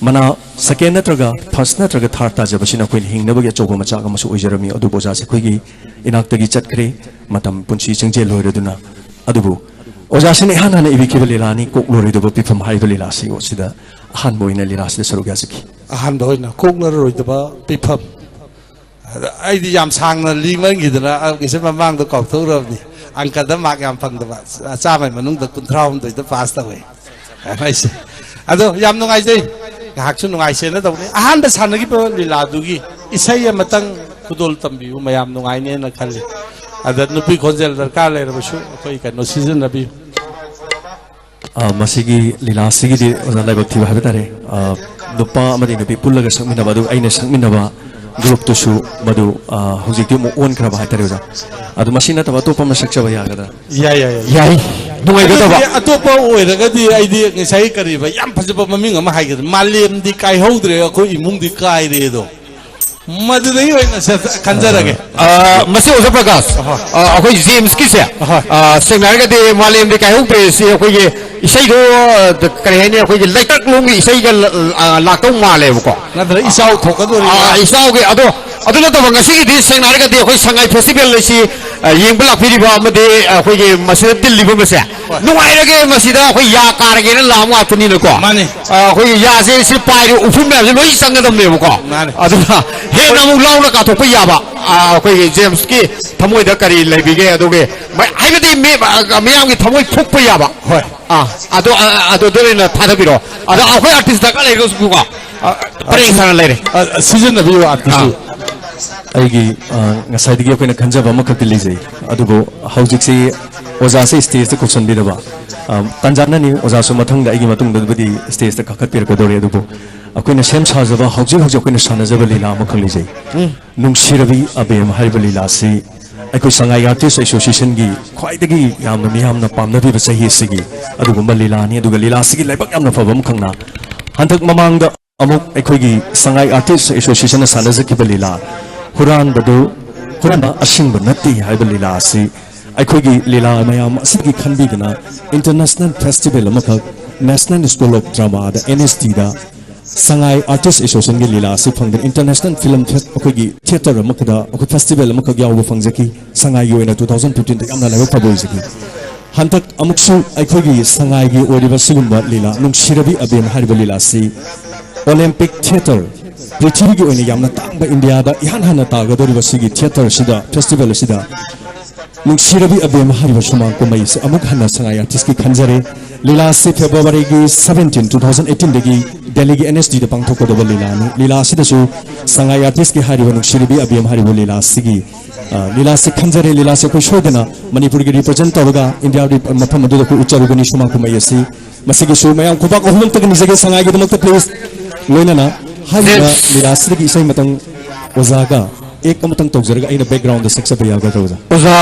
ꯃꯅꯥ ꯁꯦꯀꯦꯟ ꯅꯠꯇ꯭ꯔꯒ ꯐꯥꯔꯁ ꯅꯠꯇ꯭ꯔꯒ ꯊꯥꯔꯠ ꯇꯥꯖꯕꯁꯤꯅ ꯑꯩꯈꯣꯏꯅ ꯍꯤꯡꯅꯕꯒꯤ ꯑꯆꯧꯕ ꯃꯆꯥꯛ ꯑꯃꯁꯨ ꯑꯣꯏꯖꯔꯝꯃꯤ꯫ ꯑꯗꯨꯕꯨ ꯑꯣꯖꯥꯁꯦ ꯑꯩꯈꯣꯏꯒꯤ ꯏꯅꯥꯛꯇꯒꯤ ꯆꯠꯈ꯭ꯔꯦ꯫ ꯃꯇꯝ ꯄꯨꯟꯁꯤ ꯆꯤꯡꯖꯦꯜ ꯂꯣꯏꯔꯗꯨꯅ꯫ ꯑꯗꯨꯕꯨ ꯑꯣꯖꯥꯁꯤꯅ ꯏꯍꯥꯟ ꯍꯥꯟꯅ ꯏꯕꯤꯈꯤꯕ ꯂꯤꯂꯥꯅꯤ ꯀꯣꯛꯂꯣꯏꯔꯣꯏꯗꯕ ꯄꯤꯐꯝ ꯍꯥꯏꯔꯤꯕ ꯂꯤꯂꯥꯁꯤ ꯑꯁꯤꯗ ꯑꯍꯥꯟꯕ ꯑꯣꯏꯅ ꯂꯤꯂꯥꯁꯤꯗ ꯁꯔꯨꯛ ꯌꯥꯖꯈꯤ꯫ ꯑꯍꯥꯟꯕ ꯑꯣꯏꯅ ꯀꯣꯛꯂꯔꯣꯏꯗꯕ ꯄꯤꯐꯝ꯫ ꯑꯗ ꯑꯩꯗꯤ ꯌꯥꯝ ꯁꯥꯡꯅ ꯂꯤꯃꯟꯈꯤꯗꯅ ꯑꯩꯒꯤꯁꯦ ꯃꯃꯥꯡꯗ ꯀꯥꯎꯊꯣꯛꯎꯔꯕꯅꯤ꯫ ꯑꯪꯀꯗ ꯃꯥꯔꯛ ꯌꯥꯝ ꯐꯪꯗꯕ, ꯆꯥꯝꯃꯒꯤ ꯃꯅꯨꯡꯗ ꯀꯨꯟꯊ꯭ꯔꯥ ꯍꯨꯝꯗꯣꯏꯗ ꯄꯥꯁ ꯇꯧꯋꯦ꯫ ꯑꯩꯁꯦ ꯑꯗꯣ ꯌꯥꯝ ꯅꯨꯡꯉꯥꯏꯖꯩ꯫ ꯉꯥꯏꯍꯥꯛꯁꯨ ꯅꯨꯡꯉꯥꯏꯁꯦꯅ ꯇꯧꯕꯅꯤ꯫ ꯑꯍꯥꯟꯕ ꯁꯥꯟꯅꯈꯤꯕ ꯂꯤꯂꯥꯗꯨꯒꯤ ꯏꯁꯩ ꯑꯃꯇꯪ ꯈꯨꯗꯣꯜ ꯇꯝꯕꯤꯌꯨ, ꯃꯌꯥꯝ ꯅꯨꯡꯉꯥꯏꯅꯦꯅ ꯈꯜꯂꯤ꯫ ꯑꯗ ꯅꯨꯄꯤ ꯈꯣꯟꯖꯦꯜ ꯗꯔꯀꯥꯔ ꯂꯩꯔꯕꯁꯨ ꯑꯩꯈꯣꯏ ꯀꯩꯅꯣ ꯁꯤꯖꯤꯟꯅꯕꯤꯌꯨ꯫ ꯑ, ꯃꯁꯤꯒꯤ ꯂꯤꯂꯥꯁꯤꯒꯤꯗꯤ ꯑꯣꯖꯥ ꯂꯥꯏꯕꯛ ꯊꯤꯕ ꯍꯥꯏꯕ ꯇꯥꯔꯦ꯫ ꯑ, ꯅꯨꯄꯥ ꯑꯃꯗꯤ ꯅꯨꯄꯤ ꯄꯨꯜꯂꯒ ꯁꯛꯃꯤꯟꯅꯕ, ꯑꯗꯨꯒ ꯑꯩꯅ ꯁꯛꯃꯤꯟꯅꯕ ꯒ꯭ꯔꯨꯞꯇꯨꯁꯨ ꯃꯗꯨ, ꯑ, ꯍꯧꯖꯤꯛꯇꯤ ꯑꯃꯨꯛ ꯑꯣꯟꯈ꯭ꯔꯕ ꯍꯥꯏꯇꯥꯔꯦ ꯑꯣꯖꯥ꯫ ꯑꯗꯣ ꯃꯁꯤ ꯅꯠꯇꯕ ꯑꯇꯣꯞꯄ ꯑꯃ ꯁꯛꯆꯕ ꯌꯥꯒꯗ꯭ꯔꯥ? ꯌꯥꯏ, ꯌꯥꯏ, ꯌꯥꯏ꯫ ꯌꯥꯏ꯫ ꯅꯨꯡꯉꯥꯏꯒꯗꯕ꯫ ꯑꯗꯨꯗꯤ ꯑꯇꯣꯞꯄ ꯑꯣꯏꯔꯒꯗꯤ ꯑꯩꯗꯤ ꯉꯁꯥꯏ ꯀꯔꯤꯕ ꯌꯥꯝ ꯐꯖꯕ ꯃꯃꯤꯡ ꯑꯃ ꯍꯥꯏꯒꯗ꯭ꯔꯥ? "ꯃꯥꯂꯦꯝꯗꯤ ꯀꯥꯏꯍꯧꯗ꯭ꯔꯦ, ꯑꯩꯈꯣꯏ ꯏꯃꯨꯡꯗꯤ ꯀꯥꯏꯔꯦ"ꯗꯣ꯫ ꯃꯗꯨꯗꯒꯤ ꯑꯣꯏꯅ ꯁꯦ-, ꯈꯟꯖꯔꯒꯦ꯫ ꯑ, ꯃꯁꯤ ꯑꯣꯖꯥ ꯄ꯭ꯔꯀꯥꯁ, ꯑꯍꯣꯏ꯫ ꯑ, ꯑꯩꯈꯣꯏ ꯖꯦꯝꯁꯀꯤꯁꯦ, ꯑꯍꯣꯏ꯫ ꯑ, ꯁꯦꯡꯅ ꯍꯥꯏꯔꯒꯗꯤ "ꯃꯥꯂꯦꯝꯗꯤ ꯀꯥꯏꯍꯧꯗ꯭ꯔꯦ" ꯁꯤ ꯑꯩꯈꯣꯏꯒꯤ ꯏꯁꯩꯗꯣ, ꯑ, ꯀꯔꯤ ꯍꯥꯏꯅꯤ, ꯑꯩꯈꯣꯏꯒꯤ ꯂꯩꯀꯛꯂꯣꯝꯒꯤ ꯏꯁꯩꯒ ꯂ-, ꯑ, ꯂꯥꯛꯇꯧ ꯃꯥꯜꯂꯦꯕꯀꯣ꯫ ꯅꯠꯇ꯭ꯔ ꯏꯆꯥꯎ ꯊꯣꯛꯀꯗꯣꯔꯤꯕ꯭ꯔꯥ? ꯑ, ꯏꯆꯥꯎꯒꯤ, ꯑꯗꯣ, ꯑꯗꯨ ꯅꯠꯇꯕ ꯉꯁꯤꯒꯤꯗꯤ ꯁꯦꯡꯅ ꯍꯥꯏꯔꯒꯗꯤ ꯑꯩꯈꯣꯏ ꯁꯉꯥꯏ ꯐꯦꯁꯇꯤꯚꯦꯜ ꯑꯁꯤ, ꯑ, ꯌꯦꯡꯕ ꯂꯥꯛꯄꯤꯔꯤꯕ ꯑꯃꯗꯤ ꯑꯩꯈꯣꯏꯒꯤ ꯃꯁꯤꯗ ꯇꯤꯜꯂꯤꯕ ꯃꯁꯦ ꯍꯣꯏ꯫ ꯅꯨꯡꯉꯥꯏꯔꯒꯦ, ꯃꯁꯤꯗ ꯑꯩꯈꯣꯏ ꯌꯥ ꯀꯥꯔꯒꯦꯅ ꯂꯥꯛꯑꯕ ꯉꯥꯛꯇꯅꯤꯅꯀꯣ꯫ ꯃꯥꯅꯤ꯫ ꯑ, ꯑꯩꯈꯣꯏꯒꯤ ꯌꯥꯁꯦ ꯁꯤ ꯄꯥꯏꯔꯤ ꯎꯐꯨꯟ ꯃꯌꯥꯝꯁꯦ ꯂꯣꯏ ꯆꯪꯒꯗꯕꯅꯦꯕꯀꯣ꯫ ꯃꯥꯅꯤ꯫ ꯑꯗꯨꯅ ꯍꯦꯟꯅ ꯑꯃꯨꯛ ꯂꯥꯎꯅ ꯀꯥꯊꯣꯛꯄ ꯌꯥꯕ, ꯑ, ꯑꯩꯈꯣꯏꯒꯤ ꯖꯦꯝꯁꯀꯤ ꯊꯃꯣꯏꯗ ꯀꯔꯤ ꯂꯩꯕꯤꯒꯦ? ꯑꯗꯨꯒꯤ ꯃ-, ꯍꯥꯏꯕꯗꯤ ꯃꯤ-, ꯑ, ꯃꯤꯌꯥꯝꯒꯤ ꯊꯃꯣꯏ ꯐꯨꯛꯄ ꯌꯥꯕ꯫ ꯍꯣꯏ꯫ ꯑ, ꯑꯗꯨ, ꯑ, ꯑꯗꯨꯗ ꯑꯣꯏꯅ ꯊꯥꯗꯕꯤꯔꯣ꯫ ꯑꯗ ꯑꯩꯈꯣꯏ ꯑꯥꯔꯇꯤꯁ ꯗꯔꯀꯥꯔ ꯂꯩꯔꯒꯁꯨꯀꯣ, ꯑ, ꯄꯔꯦꯡ ꯁꯥꯅ ꯂꯩꯔꯦ꯫ ꯑ, ꯁꯤꯖꯤꯟꯅꯕꯤꯌꯨ ꯑꯥꯔꯇꯤꯁꯁꯨ꯫ ꯑ꯫ ꯑꯩꯒꯤ, ꯑ, ꯉꯁꯥꯏꯗꯒꯤ ꯑꯩꯈꯣꯏꯅ ꯈꯟꯖꯕ ꯑꯃꯈꯛꯇꯤ ꯂꯩꯖꯩ꯫ ꯑꯗꯨꯕꯨ ꯍꯧꯖꯤꯛꯁꯤ ꯑꯣꯖꯥꯁꯦ ꯁ꯭ꯇꯦꯖꯇ ꯀꯧꯁꯟꯕꯤꯗꯕ, ꯑ, ꯇꯥꯟꯖꯥꯅꯅꯤ꯫ ꯑꯣꯖꯥꯁꯨ ꯃꯊꯪꯗ, ꯑꯩꯒꯤ ꯃꯇꯨꯡꯗꯕꯨꯗꯤ ꯁ꯭ꯇꯦꯖꯇ ꯀꯥꯈꯠꯄꯤꯔꯛꯀꯗꯧꯔꯦ꯫ ꯑꯗꯨꯕꯨ ꯑꯩꯈꯣꯏꯅ ꯁꯦꯝ ꯁꯥꯖꯕ, ꯍꯧꯖꯤꯛ ꯍꯧꯖꯤꯛ ꯑꯩꯈꯣꯏꯅ ꯁꯥꯟꯅꯖꯕ ꯂꯤꯂꯥ ꯑꯃꯈꯛ ꯂꯩꯖꯩ꯫ ꯎꯝ꯫ ꯅꯨꯡꯁꯤꯔꯕꯤ ꯑꯕꯦꯝ ꯍꯥꯏꯔꯤꯕ ꯂꯤꯂꯥꯁꯤ ꯑꯩꯈꯣꯏ ꯁꯉꯥꯏ ꯑꯥꯔꯇꯤꯁ ꯑꯦꯁꯣꯁꯤꯌꯦꯁꯟꯒꯤ ꯈ꯭ꯋꯥꯏꯗꯒꯤ ꯌꯥꯝꯅ ꯃꯤꯌꯥꯝꯅ ꯄꯥꯝꯅꯕꯤꯕ ꯆꯍꯤ ꯑꯁꯤꯒꯤ ꯑꯗꯨꯒꯨꯝꯕ ꯂꯤꯂꯥꯅꯤ꯫ ꯑꯗꯨꯒ ꯂꯤꯂꯥꯁꯤꯒꯤ ꯂꯥꯏꯕꯛ ꯌꯥꯝꯅ ꯐꯕ ꯑꯃꯈꯛꯅ, ꯍꯟꯗꯛ ꯃꯃꯥꯡꯗ ꯑꯃꯨꯛ ꯑꯩꯈꯣꯏꯒꯤ ꯁꯉꯥꯏ ꯑꯥꯔꯇꯤꯁ ꯑꯦꯁꯣꯁꯤꯌꯦꯁꯟꯅ ꯁꯥꯟꯅꯖꯈꯤꯕ ꯂꯤꯂꯥ ꯍꯨꯔꯥꯟꯕꯗꯨ ꯍꯨꯔꯥꯟꯕ ꯑꯁꯤꯡꯕ ꯅꯠꯇꯦ ꯍꯥꯏꯕ ꯂꯤꯂꯥ ꯑꯁꯤ ꯑꯩꯈꯣꯏꯒꯤ ꯂꯤꯂꯥ ꯃꯌꯥꯝ ꯑꯁꯤꯗꯒꯤ ꯈꯟꯕꯤꯗꯨꯅ ꯏꯟꯇꯔꯅꯦꯁꯅꯦꯜ ꯐꯦꯁꯇꯤꯚꯦꯜ ꯑꯃꯈꯛ ꯅꯦꯁꯅꯦꯜ ꯁ꯭ꯀꯨꯜ ꯑꯣꯐ ꯗ꯭ꯔꯃꯥꯗ, ꯑꯦꯟ ꯑꯦꯁ ꯗꯤꯗ, ꯁꯉꯥꯏ ꯑꯥꯔꯇꯤꯁ ꯑꯦꯁꯣꯁꯤꯌꯦꯁꯟꯒꯤ ꯂꯤꯂꯥ ꯑꯁꯤ ꯐꯪꯗꯨꯅ ꯏꯟꯇꯔꯅꯦꯁꯅꯦꯜ ꯐꯤꯂꯝ ꯐꯦꯁ ꯑꯩꯈꯣꯏꯒꯤ ꯊꯤꯌꯦꯇꯔ ꯑꯃꯈꯛꯇ ꯑꯩꯈꯣꯏ ꯐꯦꯁꯇꯤꯚꯦꯜ ꯑꯃꯈꯛ ꯌꯥꯎꯕ ꯐꯪꯖꯈꯤ꯫ ꯁꯉꯥꯏꯒꯤ ꯑꯣꯏꯅ ꯇꯨ ꯊꯥꯎꯖꯟ ꯐꯤꯐꯇꯤꯟꯗ ꯌꯥꯝꯅ ꯂꯥꯏꯕꯛ ꯐꯕ ꯑꯣꯏꯖꯈꯤ꯫ ꯍꯟꯗꯛ ꯑꯃꯨꯛꯁꯨ ꯑꯩꯈꯣꯏꯒꯤ ꯁꯉꯥꯏꯒꯤ ꯑꯣꯏꯔꯤꯕ ꯁꯤꯒꯨꯝꯕ ꯂꯤꯂꯥ ꯅꯨꯡꯁꯤꯔꯕꯤ ꯑꯕꯦꯝ ꯍꯥꯏꯔꯤꯕ ꯂꯤꯂꯥ ꯑꯁꯤ ꯑꯣꯂꯦꯝꯄꯤꯛ ꯊꯤꯌꯦꯇꯔ, ꯄ꯭ꯔꯤꯊꯤꯕꯤꯒꯤ ꯑꯣꯏꯅ ꯌꯥꯝꯅ ꯇꯥꯡꯕ, ꯏꯟꯗꯤꯌꯥꯗ ꯏꯍꯥꯟ ꯍꯥꯟꯅ ꯇꯥꯒꯗꯧꯔꯤꯕ ꯁꯤꯒꯤ ꯊꯤꯌꯦꯇꯔ ꯑꯁꯤꯗ, ꯐꯦꯁꯇꯤꯚꯦꯜ ꯑꯁꯤꯗ ꯅꯨꯡꯁꯤꯔꯕꯤ ꯑꯕꯦꯝ ꯍꯥꯏꯔꯤꯕ ꯁꯨꯃꯥꯡ ꯀꯨꯝꯍꯩ ꯑꯁꯤ ꯑꯃꯨꯛ ꯍꯟꯅ ꯁꯉꯥꯏ ꯑꯥꯔꯇꯤꯁꯀꯤ ꯈꯟꯖꯔꯦ꯫ ꯂꯤꯂꯥ ꯑꯁꯤ ꯐꯦꯕ꯭ꯔꯨꯋꯥꯔꯤꯒꯤ ꯁꯕꯦꯟꯇꯤꯟ, ꯇꯨ ꯊꯥꯎꯖꯟ ꯑꯩꯠꯇꯤꯟꯗꯒꯤ ꯗꯦꯜꯂꯤꯒꯤ ꯑꯦꯟ ꯑꯦꯁ ꯗꯤꯗ ꯄꯥꯡꯊꯣꯛꯀꯗꯕ ꯂꯤꯂꯥꯅꯤ꯫ ꯂꯤꯂꯥ ꯑꯁꯤꯗꯁꯨ ꯁꯉꯥꯏ ꯑꯥꯔꯇꯤꯁꯀꯤ ꯍꯥꯏꯔꯤꯕ ꯅꯨꯡꯁꯤꯔꯕꯤ ꯑꯕꯦꯝ ꯍꯥꯏꯔꯤꯕ ꯂꯤꯂꯥ ꯑꯁꯤꯒꯤ, ꯑ, ꯂꯤꯂꯥ ꯑꯁꯤ ꯈꯟꯖꯔꯦ꯫ ꯂꯤꯂꯥ ꯑꯁꯤ ꯑꯩꯈꯣꯏ ꯁꯣꯏꯗꯅ ꯃꯅꯤꯄꯨꯔꯒꯤ ꯔꯤꯄ꯭ꯔꯖꯦꯟ ꯇꯧꯔꯒ ꯏꯟꯗꯤꯌꯥ ꯔꯤꯞ-, ꯃꯐꯝ ꯑꯗꯨꯗ ꯑꯩꯈꯣꯏ ꯎꯠꯆꯔꯨꯒꯅꯤ ꯁꯨꯃꯥꯡ ꯀꯨꯝꯍꯩ ꯑꯁꯤ꯫ ꯃꯁꯤꯒꯤꯁꯨ ꯃꯌꯥꯝ ꯈꯨꯕꯥꯛ ꯑꯍꯨꯝ ꯑꯝꯇꯒ ꯅꯤꯖꯒꯦ ꯁꯉꯥꯏꯒꯤꯗꯃꯛꯇ, ꯄ꯭ꯂꯤꯖ꯫ ꯂꯣꯏꯅꯅ ꯍꯥꯏꯔꯤꯕ ꯂꯤꯂꯥ ꯑꯁꯤꯗꯒꯤ ꯏꯁꯩ ꯑꯃꯇꯪ ꯑꯣꯖꯥꯒ ꯑꯦꯛ ꯑꯃꯇꯪ ꯇꯧꯖꯔꯒ ꯑꯩꯅ ꯕꯦꯛꯒ꯭ꯔꯥꯎꯟꯗ ꯁꯛꯆꯕ ꯌꯥꯒꯗ꯭ꯔꯥ ꯑꯣꯖꯥ? ꯑꯣꯖꯥ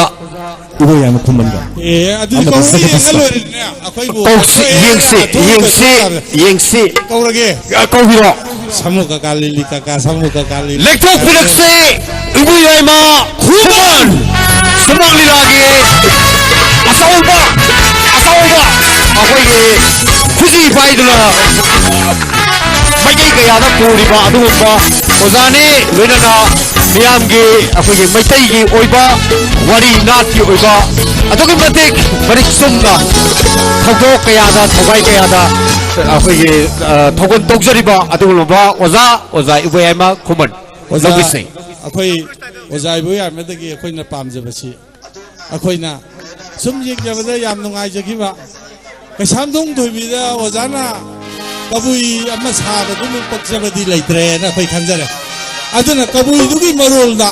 ꯏꯕꯣꯌꯥꯏꯃ ꯈꯨꯃꯟꯒ꯫ ꯑꯦ, ꯑꯗꯨꯗꯤ ꯑꯃꯗ ꯀꯧꯔꯒ ꯌꯦꯡꯉ ꯁꯛꯀꯠꯆ- ꯂꯣꯏꯔꯦꯗꯅ, ꯑꯩꯈꯣꯏꯕꯨ ꯇꯧꯁꯤ, ꯑꯩꯈꯣꯏ ꯌꯦꯡꯁꯤ, ꯑꯊꯣꯡꯕ ꯌꯦꯡꯁꯤ, ꯇꯧꯕ ꯇꯥꯕꯅꯦ꯫ ꯌꯦꯡꯁꯤ꯫ ꯀꯧꯔꯒꯦ꯫ ꯑ, ꯀꯧꯕꯤꯔꯣ꯫ ꯁꯃꯨ ꯀꯀꯥ ꯂꯤꯂꯤ ꯀꯀꯥ, ꯁꯃꯨ ꯀꯀꯥ ꯂꯤꯂꯤ ꯂꯦꯛꯊꯣꯛꯄꯤꯔꯛꯁꯤ꯫ ꯏꯕꯨ ꯌꯥꯏꯃ ꯈꯨꯃꯟ ꯁꯨꯃꯥꯡ ꯂꯤꯂꯥꯒꯤ ꯑꯆꯧꯕ, ꯑꯆꯧꯕ ꯑꯩꯈꯣꯏꯒꯤ ꯈꯨꯖꯤ ꯄꯥꯏꯗꯨꯅ ꯃꯥꯏꯀꯩ ꯀꯌꯥꯗ ꯄꯨꯔꯤꯕ ꯑꯗꯨꯒꯨꯝꯕ ꯑꯣꯖꯥꯅꯤ, ꯂꯣꯏꯅꯅ ꯃꯤꯌꯥꯝꯒꯤ, ꯑꯩꯈꯣꯏꯒꯤ ꯃꯩꯇꯩꯒꯤ ꯑꯣꯏꯕ ꯋꯥꯔꯤ ꯅꯥꯠꯀꯤ ꯑꯣꯏꯕ ꯑꯗꯨꯛꯀꯤ ꯃꯇꯤꯛ ꯃꯔꯤꯛ ꯆꯨꯝꯅ ꯊꯧꯗꯣꯛ ꯀꯌꯥꯗ, ꯊꯧꯒꯥꯏ ꯀꯌꯥꯗ ꯑꯩꯈꯣꯏꯒꯤ, ꯑ, ꯊꯧꯒꯜ ꯇꯧꯖꯔꯤꯕ ꯑꯗꯨꯒꯨꯝꯂꯕ ꯑꯣꯖꯥ, ꯑꯣꯖꯥ ꯏꯕꯣꯌꯥꯏꯃ ꯈꯨꯃꯟ꯫ ꯑꯣꯖꯥ, ꯂꯧꯕꯤꯁꯤ꯫ ꯑꯩꯈꯣꯏ ꯑꯣꯖꯥ ꯏꯕꯣꯌꯥꯏꯃꯗꯒꯤ ꯑꯩꯈꯣꯏꯅ ꯄꯥꯝꯖꯕꯁꯤ, ꯑꯩꯈꯣꯏꯅ ꯁꯨꯝ ꯌꯦꯡꯖꯕꯗ ꯌꯥꯝ ꯅꯨꯡꯉꯥꯏꯖꯈꯤꯕ, ꯀꯩꯁꯥꯝꯊꯣꯡ ꯊꯣꯏꯕꯤꯗ ꯑꯣꯖꯥꯅ ꯀꯕꯨꯏ ꯑꯃ ꯁꯥꯕꯗꯨꯃꯨꯛ ꯄꯛꯆꯕꯗꯤ ꯂꯩꯇ꯭ꯔꯦꯅ ꯑꯩꯈꯣꯏ ꯈꯟꯖꯔꯦ꯫ ꯑꯗꯨꯅ ꯀꯕꯨꯏꯗꯨꯒꯤ ꯃꯔꯣꯜꯗ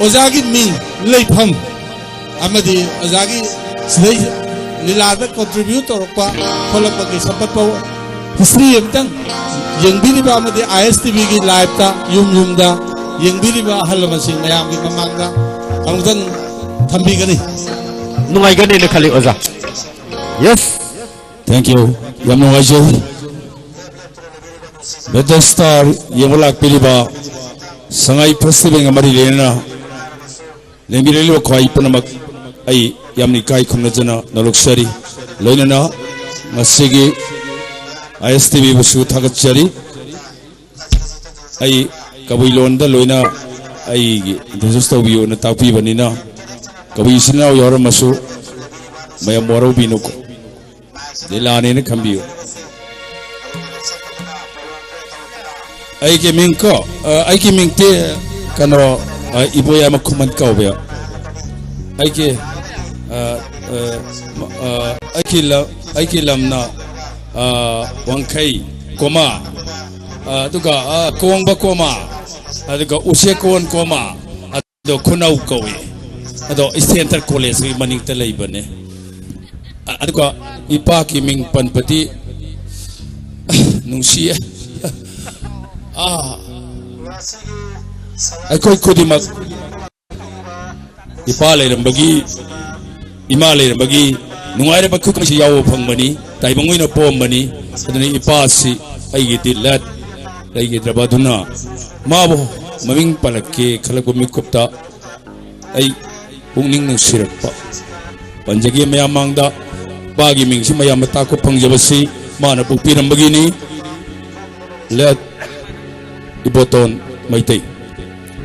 ꯑꯣꯖꯥꯒꯤ ꯃꯤꯡ, ꯂꯩꯐꯝ, ꯑꯃꯗꯤ ꯑꯣꯖꯥꯒꯤ ꯁꯤꯗꯩ ꯂꯤꯂꯥꯗ ꯀꯣꯟꯇ꯭ꯔꯤꯕ꯭ꯌꯨꯠ ꯇꯧꯔꯛꯄ ꯈꯣꯠꯂꯛꯄꯒꯤ ꯁꯝꯄꯠꯄ ꯍꯤꯁꯇ꯭ꯔꯤ ꯑꯃꯇꯪ ꯌꯦꯡꯕꯤꯔꯤꯕ ꯑꯃꯗꯤ ꯑꯥꯏ ꯑꯦꯁ ꯇꯤ ꯚꯤꯒꯤ ꯂꯥꯏꯞꯇ ꯌꯨꯝ ꯌꯨꯝꯗ ꯌꯦꯡꯕꯤꯔꯤꯕ ꯑꯍꯜ ꯂꯃꯟꯁꯤꯡ ꯃꯌꯥꯝꯒꯤ ꯃꯃꯥꯡꯗ ꯑꯃꯨꯛꯇꯪ ꯊꯝꯕꯤꯒꯅꯤ꯫ ꯅꯨꯡꯉꯥꯏꯒꯅꯤꯅ ꯈꯜꯂꯤ ꯑꯣꯖꯥ꯫ ꯌꯦꯁ꯫ Thank you. ꯌꯥꯝ ꯅꯨꯡꯉꯥꯏꯖꯩ꯫ ꯃꯦꯒꯥ ꯁ꯭ꯇꯥꯔ ꯌꯦꯡꯕ ꯂꯥꯛꯄꯤꯔꯤꯕ ꯁꯉꯥꯏ ꯐꯦꯁꯇꯤꯚꯦꯜꯒ ꯃꯔꯤ ꯂꯩꯅꯅ ꯂꯦꯡꯕꯤꯔꯛꯂꯤꯕ ꯈ꯭ꯋꯥꯏ ꯄꯨꯝꯅꯃꯛ ꯑꯩ ꯌꯥꯝꯅ ꯏꯀꯥꯏ ꯈꯨꯝꯅꯖꯅ ꯅꯣꯂꯨꯛꯆꯔꯤ꯫ ꯂꯣꯏꯅꯅ ꯉꯁꯤꯒꯤ ꯑꯥꯏ ꯑꯦꯁ ꯇꯤ ꯚꯤꯕꯨꯁꯨ ꯊꯥꯒꯠꯆꯔꯤ꯫ ꯑꯩ ꯀꯕꯨꯏ ꯂꯣꯟꯗ ꯂꯣꯏꯅ ꯑꯩꯒꯤ introduce ꯇꯧꯕꯤꯌꯨꯅ ꯇꯥꯛꯄꯤꯕꯅꯤꯅ, ꯀꯕꯨꯏ ꯏꯆꯤꯟ ꯏꯅꯥꯎ ꯌꯥꯎꯔꯝꯃꯁꯨ ꯃꯌꯥꯝ ꯋꯥꯔꯧꯕꯤꯅꯨꯀꯣ꯫ ꯂꯤꯂꯥꯅꯦꯅ ꯈꯟꯕꯤꯌꯨ꯫ ꯑꯩꯒꯤ ꯃꯤꯡ ꯀꯣ, ꯑ, ꯑꯩꯒꯤ ꯃꯤꯡꯗꯤ ꯀꯩꯅꯣ, ꯑ, ꯏꯕꯣꯌꯥꯏꯃ ꯈꯨꯃꯟ ꯀꯧꯋꯦ꯫ ꯑꯩꯒꯤ, ꯑ, ꯑ, ꯃ-, ꯑ, ꯑꯩꯒꯤ ꯂ-, ꯑꯩꯒꯤ ꯂꯝꯅ, ꯑ, ꯋꯥꯡꯈꯩ ꯀꯣꯃꯥ, ꯑ, ꯑꯗꯨꯒ, ꯑ, ꯀꯣꯡꯕ ꯀꯣꯃꯥ, ꯑꯗꯨꯒ ꯎꯆꯦꯛꯀꯣꯟ ꯀꯣꯃꯥ, ꯑꯗꯣ ꯈꯨꯅꯧ ꯀꯧꯏ꯫ ꯑꯗꯣ ꯏꯁꯇꯦꯟꯗꯔ ꯀꯣꯂꯦꯖꯀꯤ ꯃꯅꯤꯡꯗ ꯂꯩꯕꯅꯦ꯫ ꯑ-, ꯑꯗꯨꯒ ꯏꯄꯥꯒꯤ ꯃꯤꯡ ꯄꯟꯕꯗꯤ ꯅꯨꯡꯁꯤꯌꯦ꯫ ꯑꯥ, ꯑꯩꯈꯣꯏ ꯈꯨꯗꯤꯡꯃꯛ ꯏꯄꯥ ꯂꯩꯔꯝꯕꯒꯤ, ꯏꯃꯥ ꯂꯩꯔꯝꯕꯒꯤ ꯅꯨꯡꯉꯥꯏꯔꯕ ꯈꯨꯗꯣꯡꯁꯤ ꯌꯥꯎꯕ ꯐꯪꯕꯅꯤ, ꯇꯥꯏꯕꯪ ꯑꯣꯏꯅ ꯄꯣꯛꯑꯝꯕꯅꯤ꯫ ꯑꯗꯨꯅ ꯏꯄꯥꯁꯤ ꯑꯩꯒꯤꯗꯤ ꯂꯦꯠ ꯂꯩꯈꯤꯗ꯭ꯔꯕ, ꯑꯗꯨꯅ ꯃꯥꯕꯨ ꯃꯃꯤꯡ ꯄꯜꯂꯛꯀꯦ ꯈꯜꯂꯛꯄ ꯃꯤꯀꯨꯞꯇ ꯑꯩ ꯄꯨꯛꯅꯤꯡ ꯅꯨꯡꯁꯤꯔꯛꯄ ꯄꯟꯖꯒꯦ ꯃꯌꯥꯝ ꯃꯥꯡꯗ꯫ ꯏꯄꯥꯒꯤ ꯃꯤꯡꯁꯤ ꯃꯌꯥꯝꯅ ꯇꯥꯛꯄ ꯐꯪꯖꯕꯁꯤ ꯃꯥꯅ ꯄꯣꯛꯄꯤꯔꯝꯕꯒꯤꯅꯤ꯫ ꯂꯦꯠ ꯏꯕꯣꯇꯣꯟ ꯃꯩꯇꯩ꯫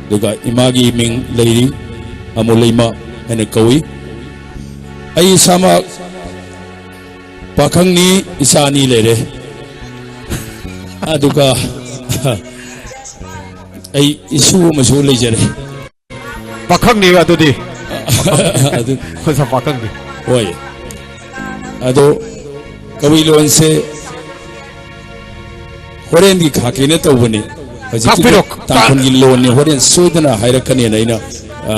ꯑꯗꯨꯒ ꯏꯃꯥꯒꯤ ꯃꯤꯡ ꯂꯩꯔꯤ, ꯑꯃꯨꯂꯩꯃ ꯍꯥꯏꯅ ꯀꯧꯏ꯫ ꯑꯩ ꯏꯁꯥꯃꯛ ꯄꯥꯈꯪꯅꯤ, ꯏꯆꯥ ꯑꯅꯤ ꯂꯩꯔꯦ꯫ ꯑꯗꯨꯒ ꯑꯩ ꯏꯁꯨ ꯑꯃꯁꯨ ꯂꯩꯖꯔꯦ꯫ ꯄꯥꯈꯪꯅꯤ ꯑꯗꯨꯗꯤ꯫ ꯑꯗꯨ ꯑꯣꯖꯥ ꯄꯥꯈꯪꯅꯤ꯫ ꯍꯣꯏ꯫ ꯑꯗꯣ ꯀꯕꯨꯏ ꯂꯣꯟꯁꯦ ꯍꯣꯔꯦꯟꯗꯤ ꯈꯥꯛꯀꯦꯅ ꯇꯧꯕꯅꯤ꯫ ꯍꯧꯖꯤꯛꯀꯤꯗꯣ ꯈꯥꯛꯄꯤꯔꯣ꯫ ꯇꯥꯡꯈꯨꯜꯒꯤ ꯂꯣꯟꯅꯤ, ꯍꯣꯔꯦꯟ ꯁꯣꯏꯗꯅ ꯍꯥꯏꯔꯛꯀꯅꯦꯅ ꯑꯩꯅ, ꯑ,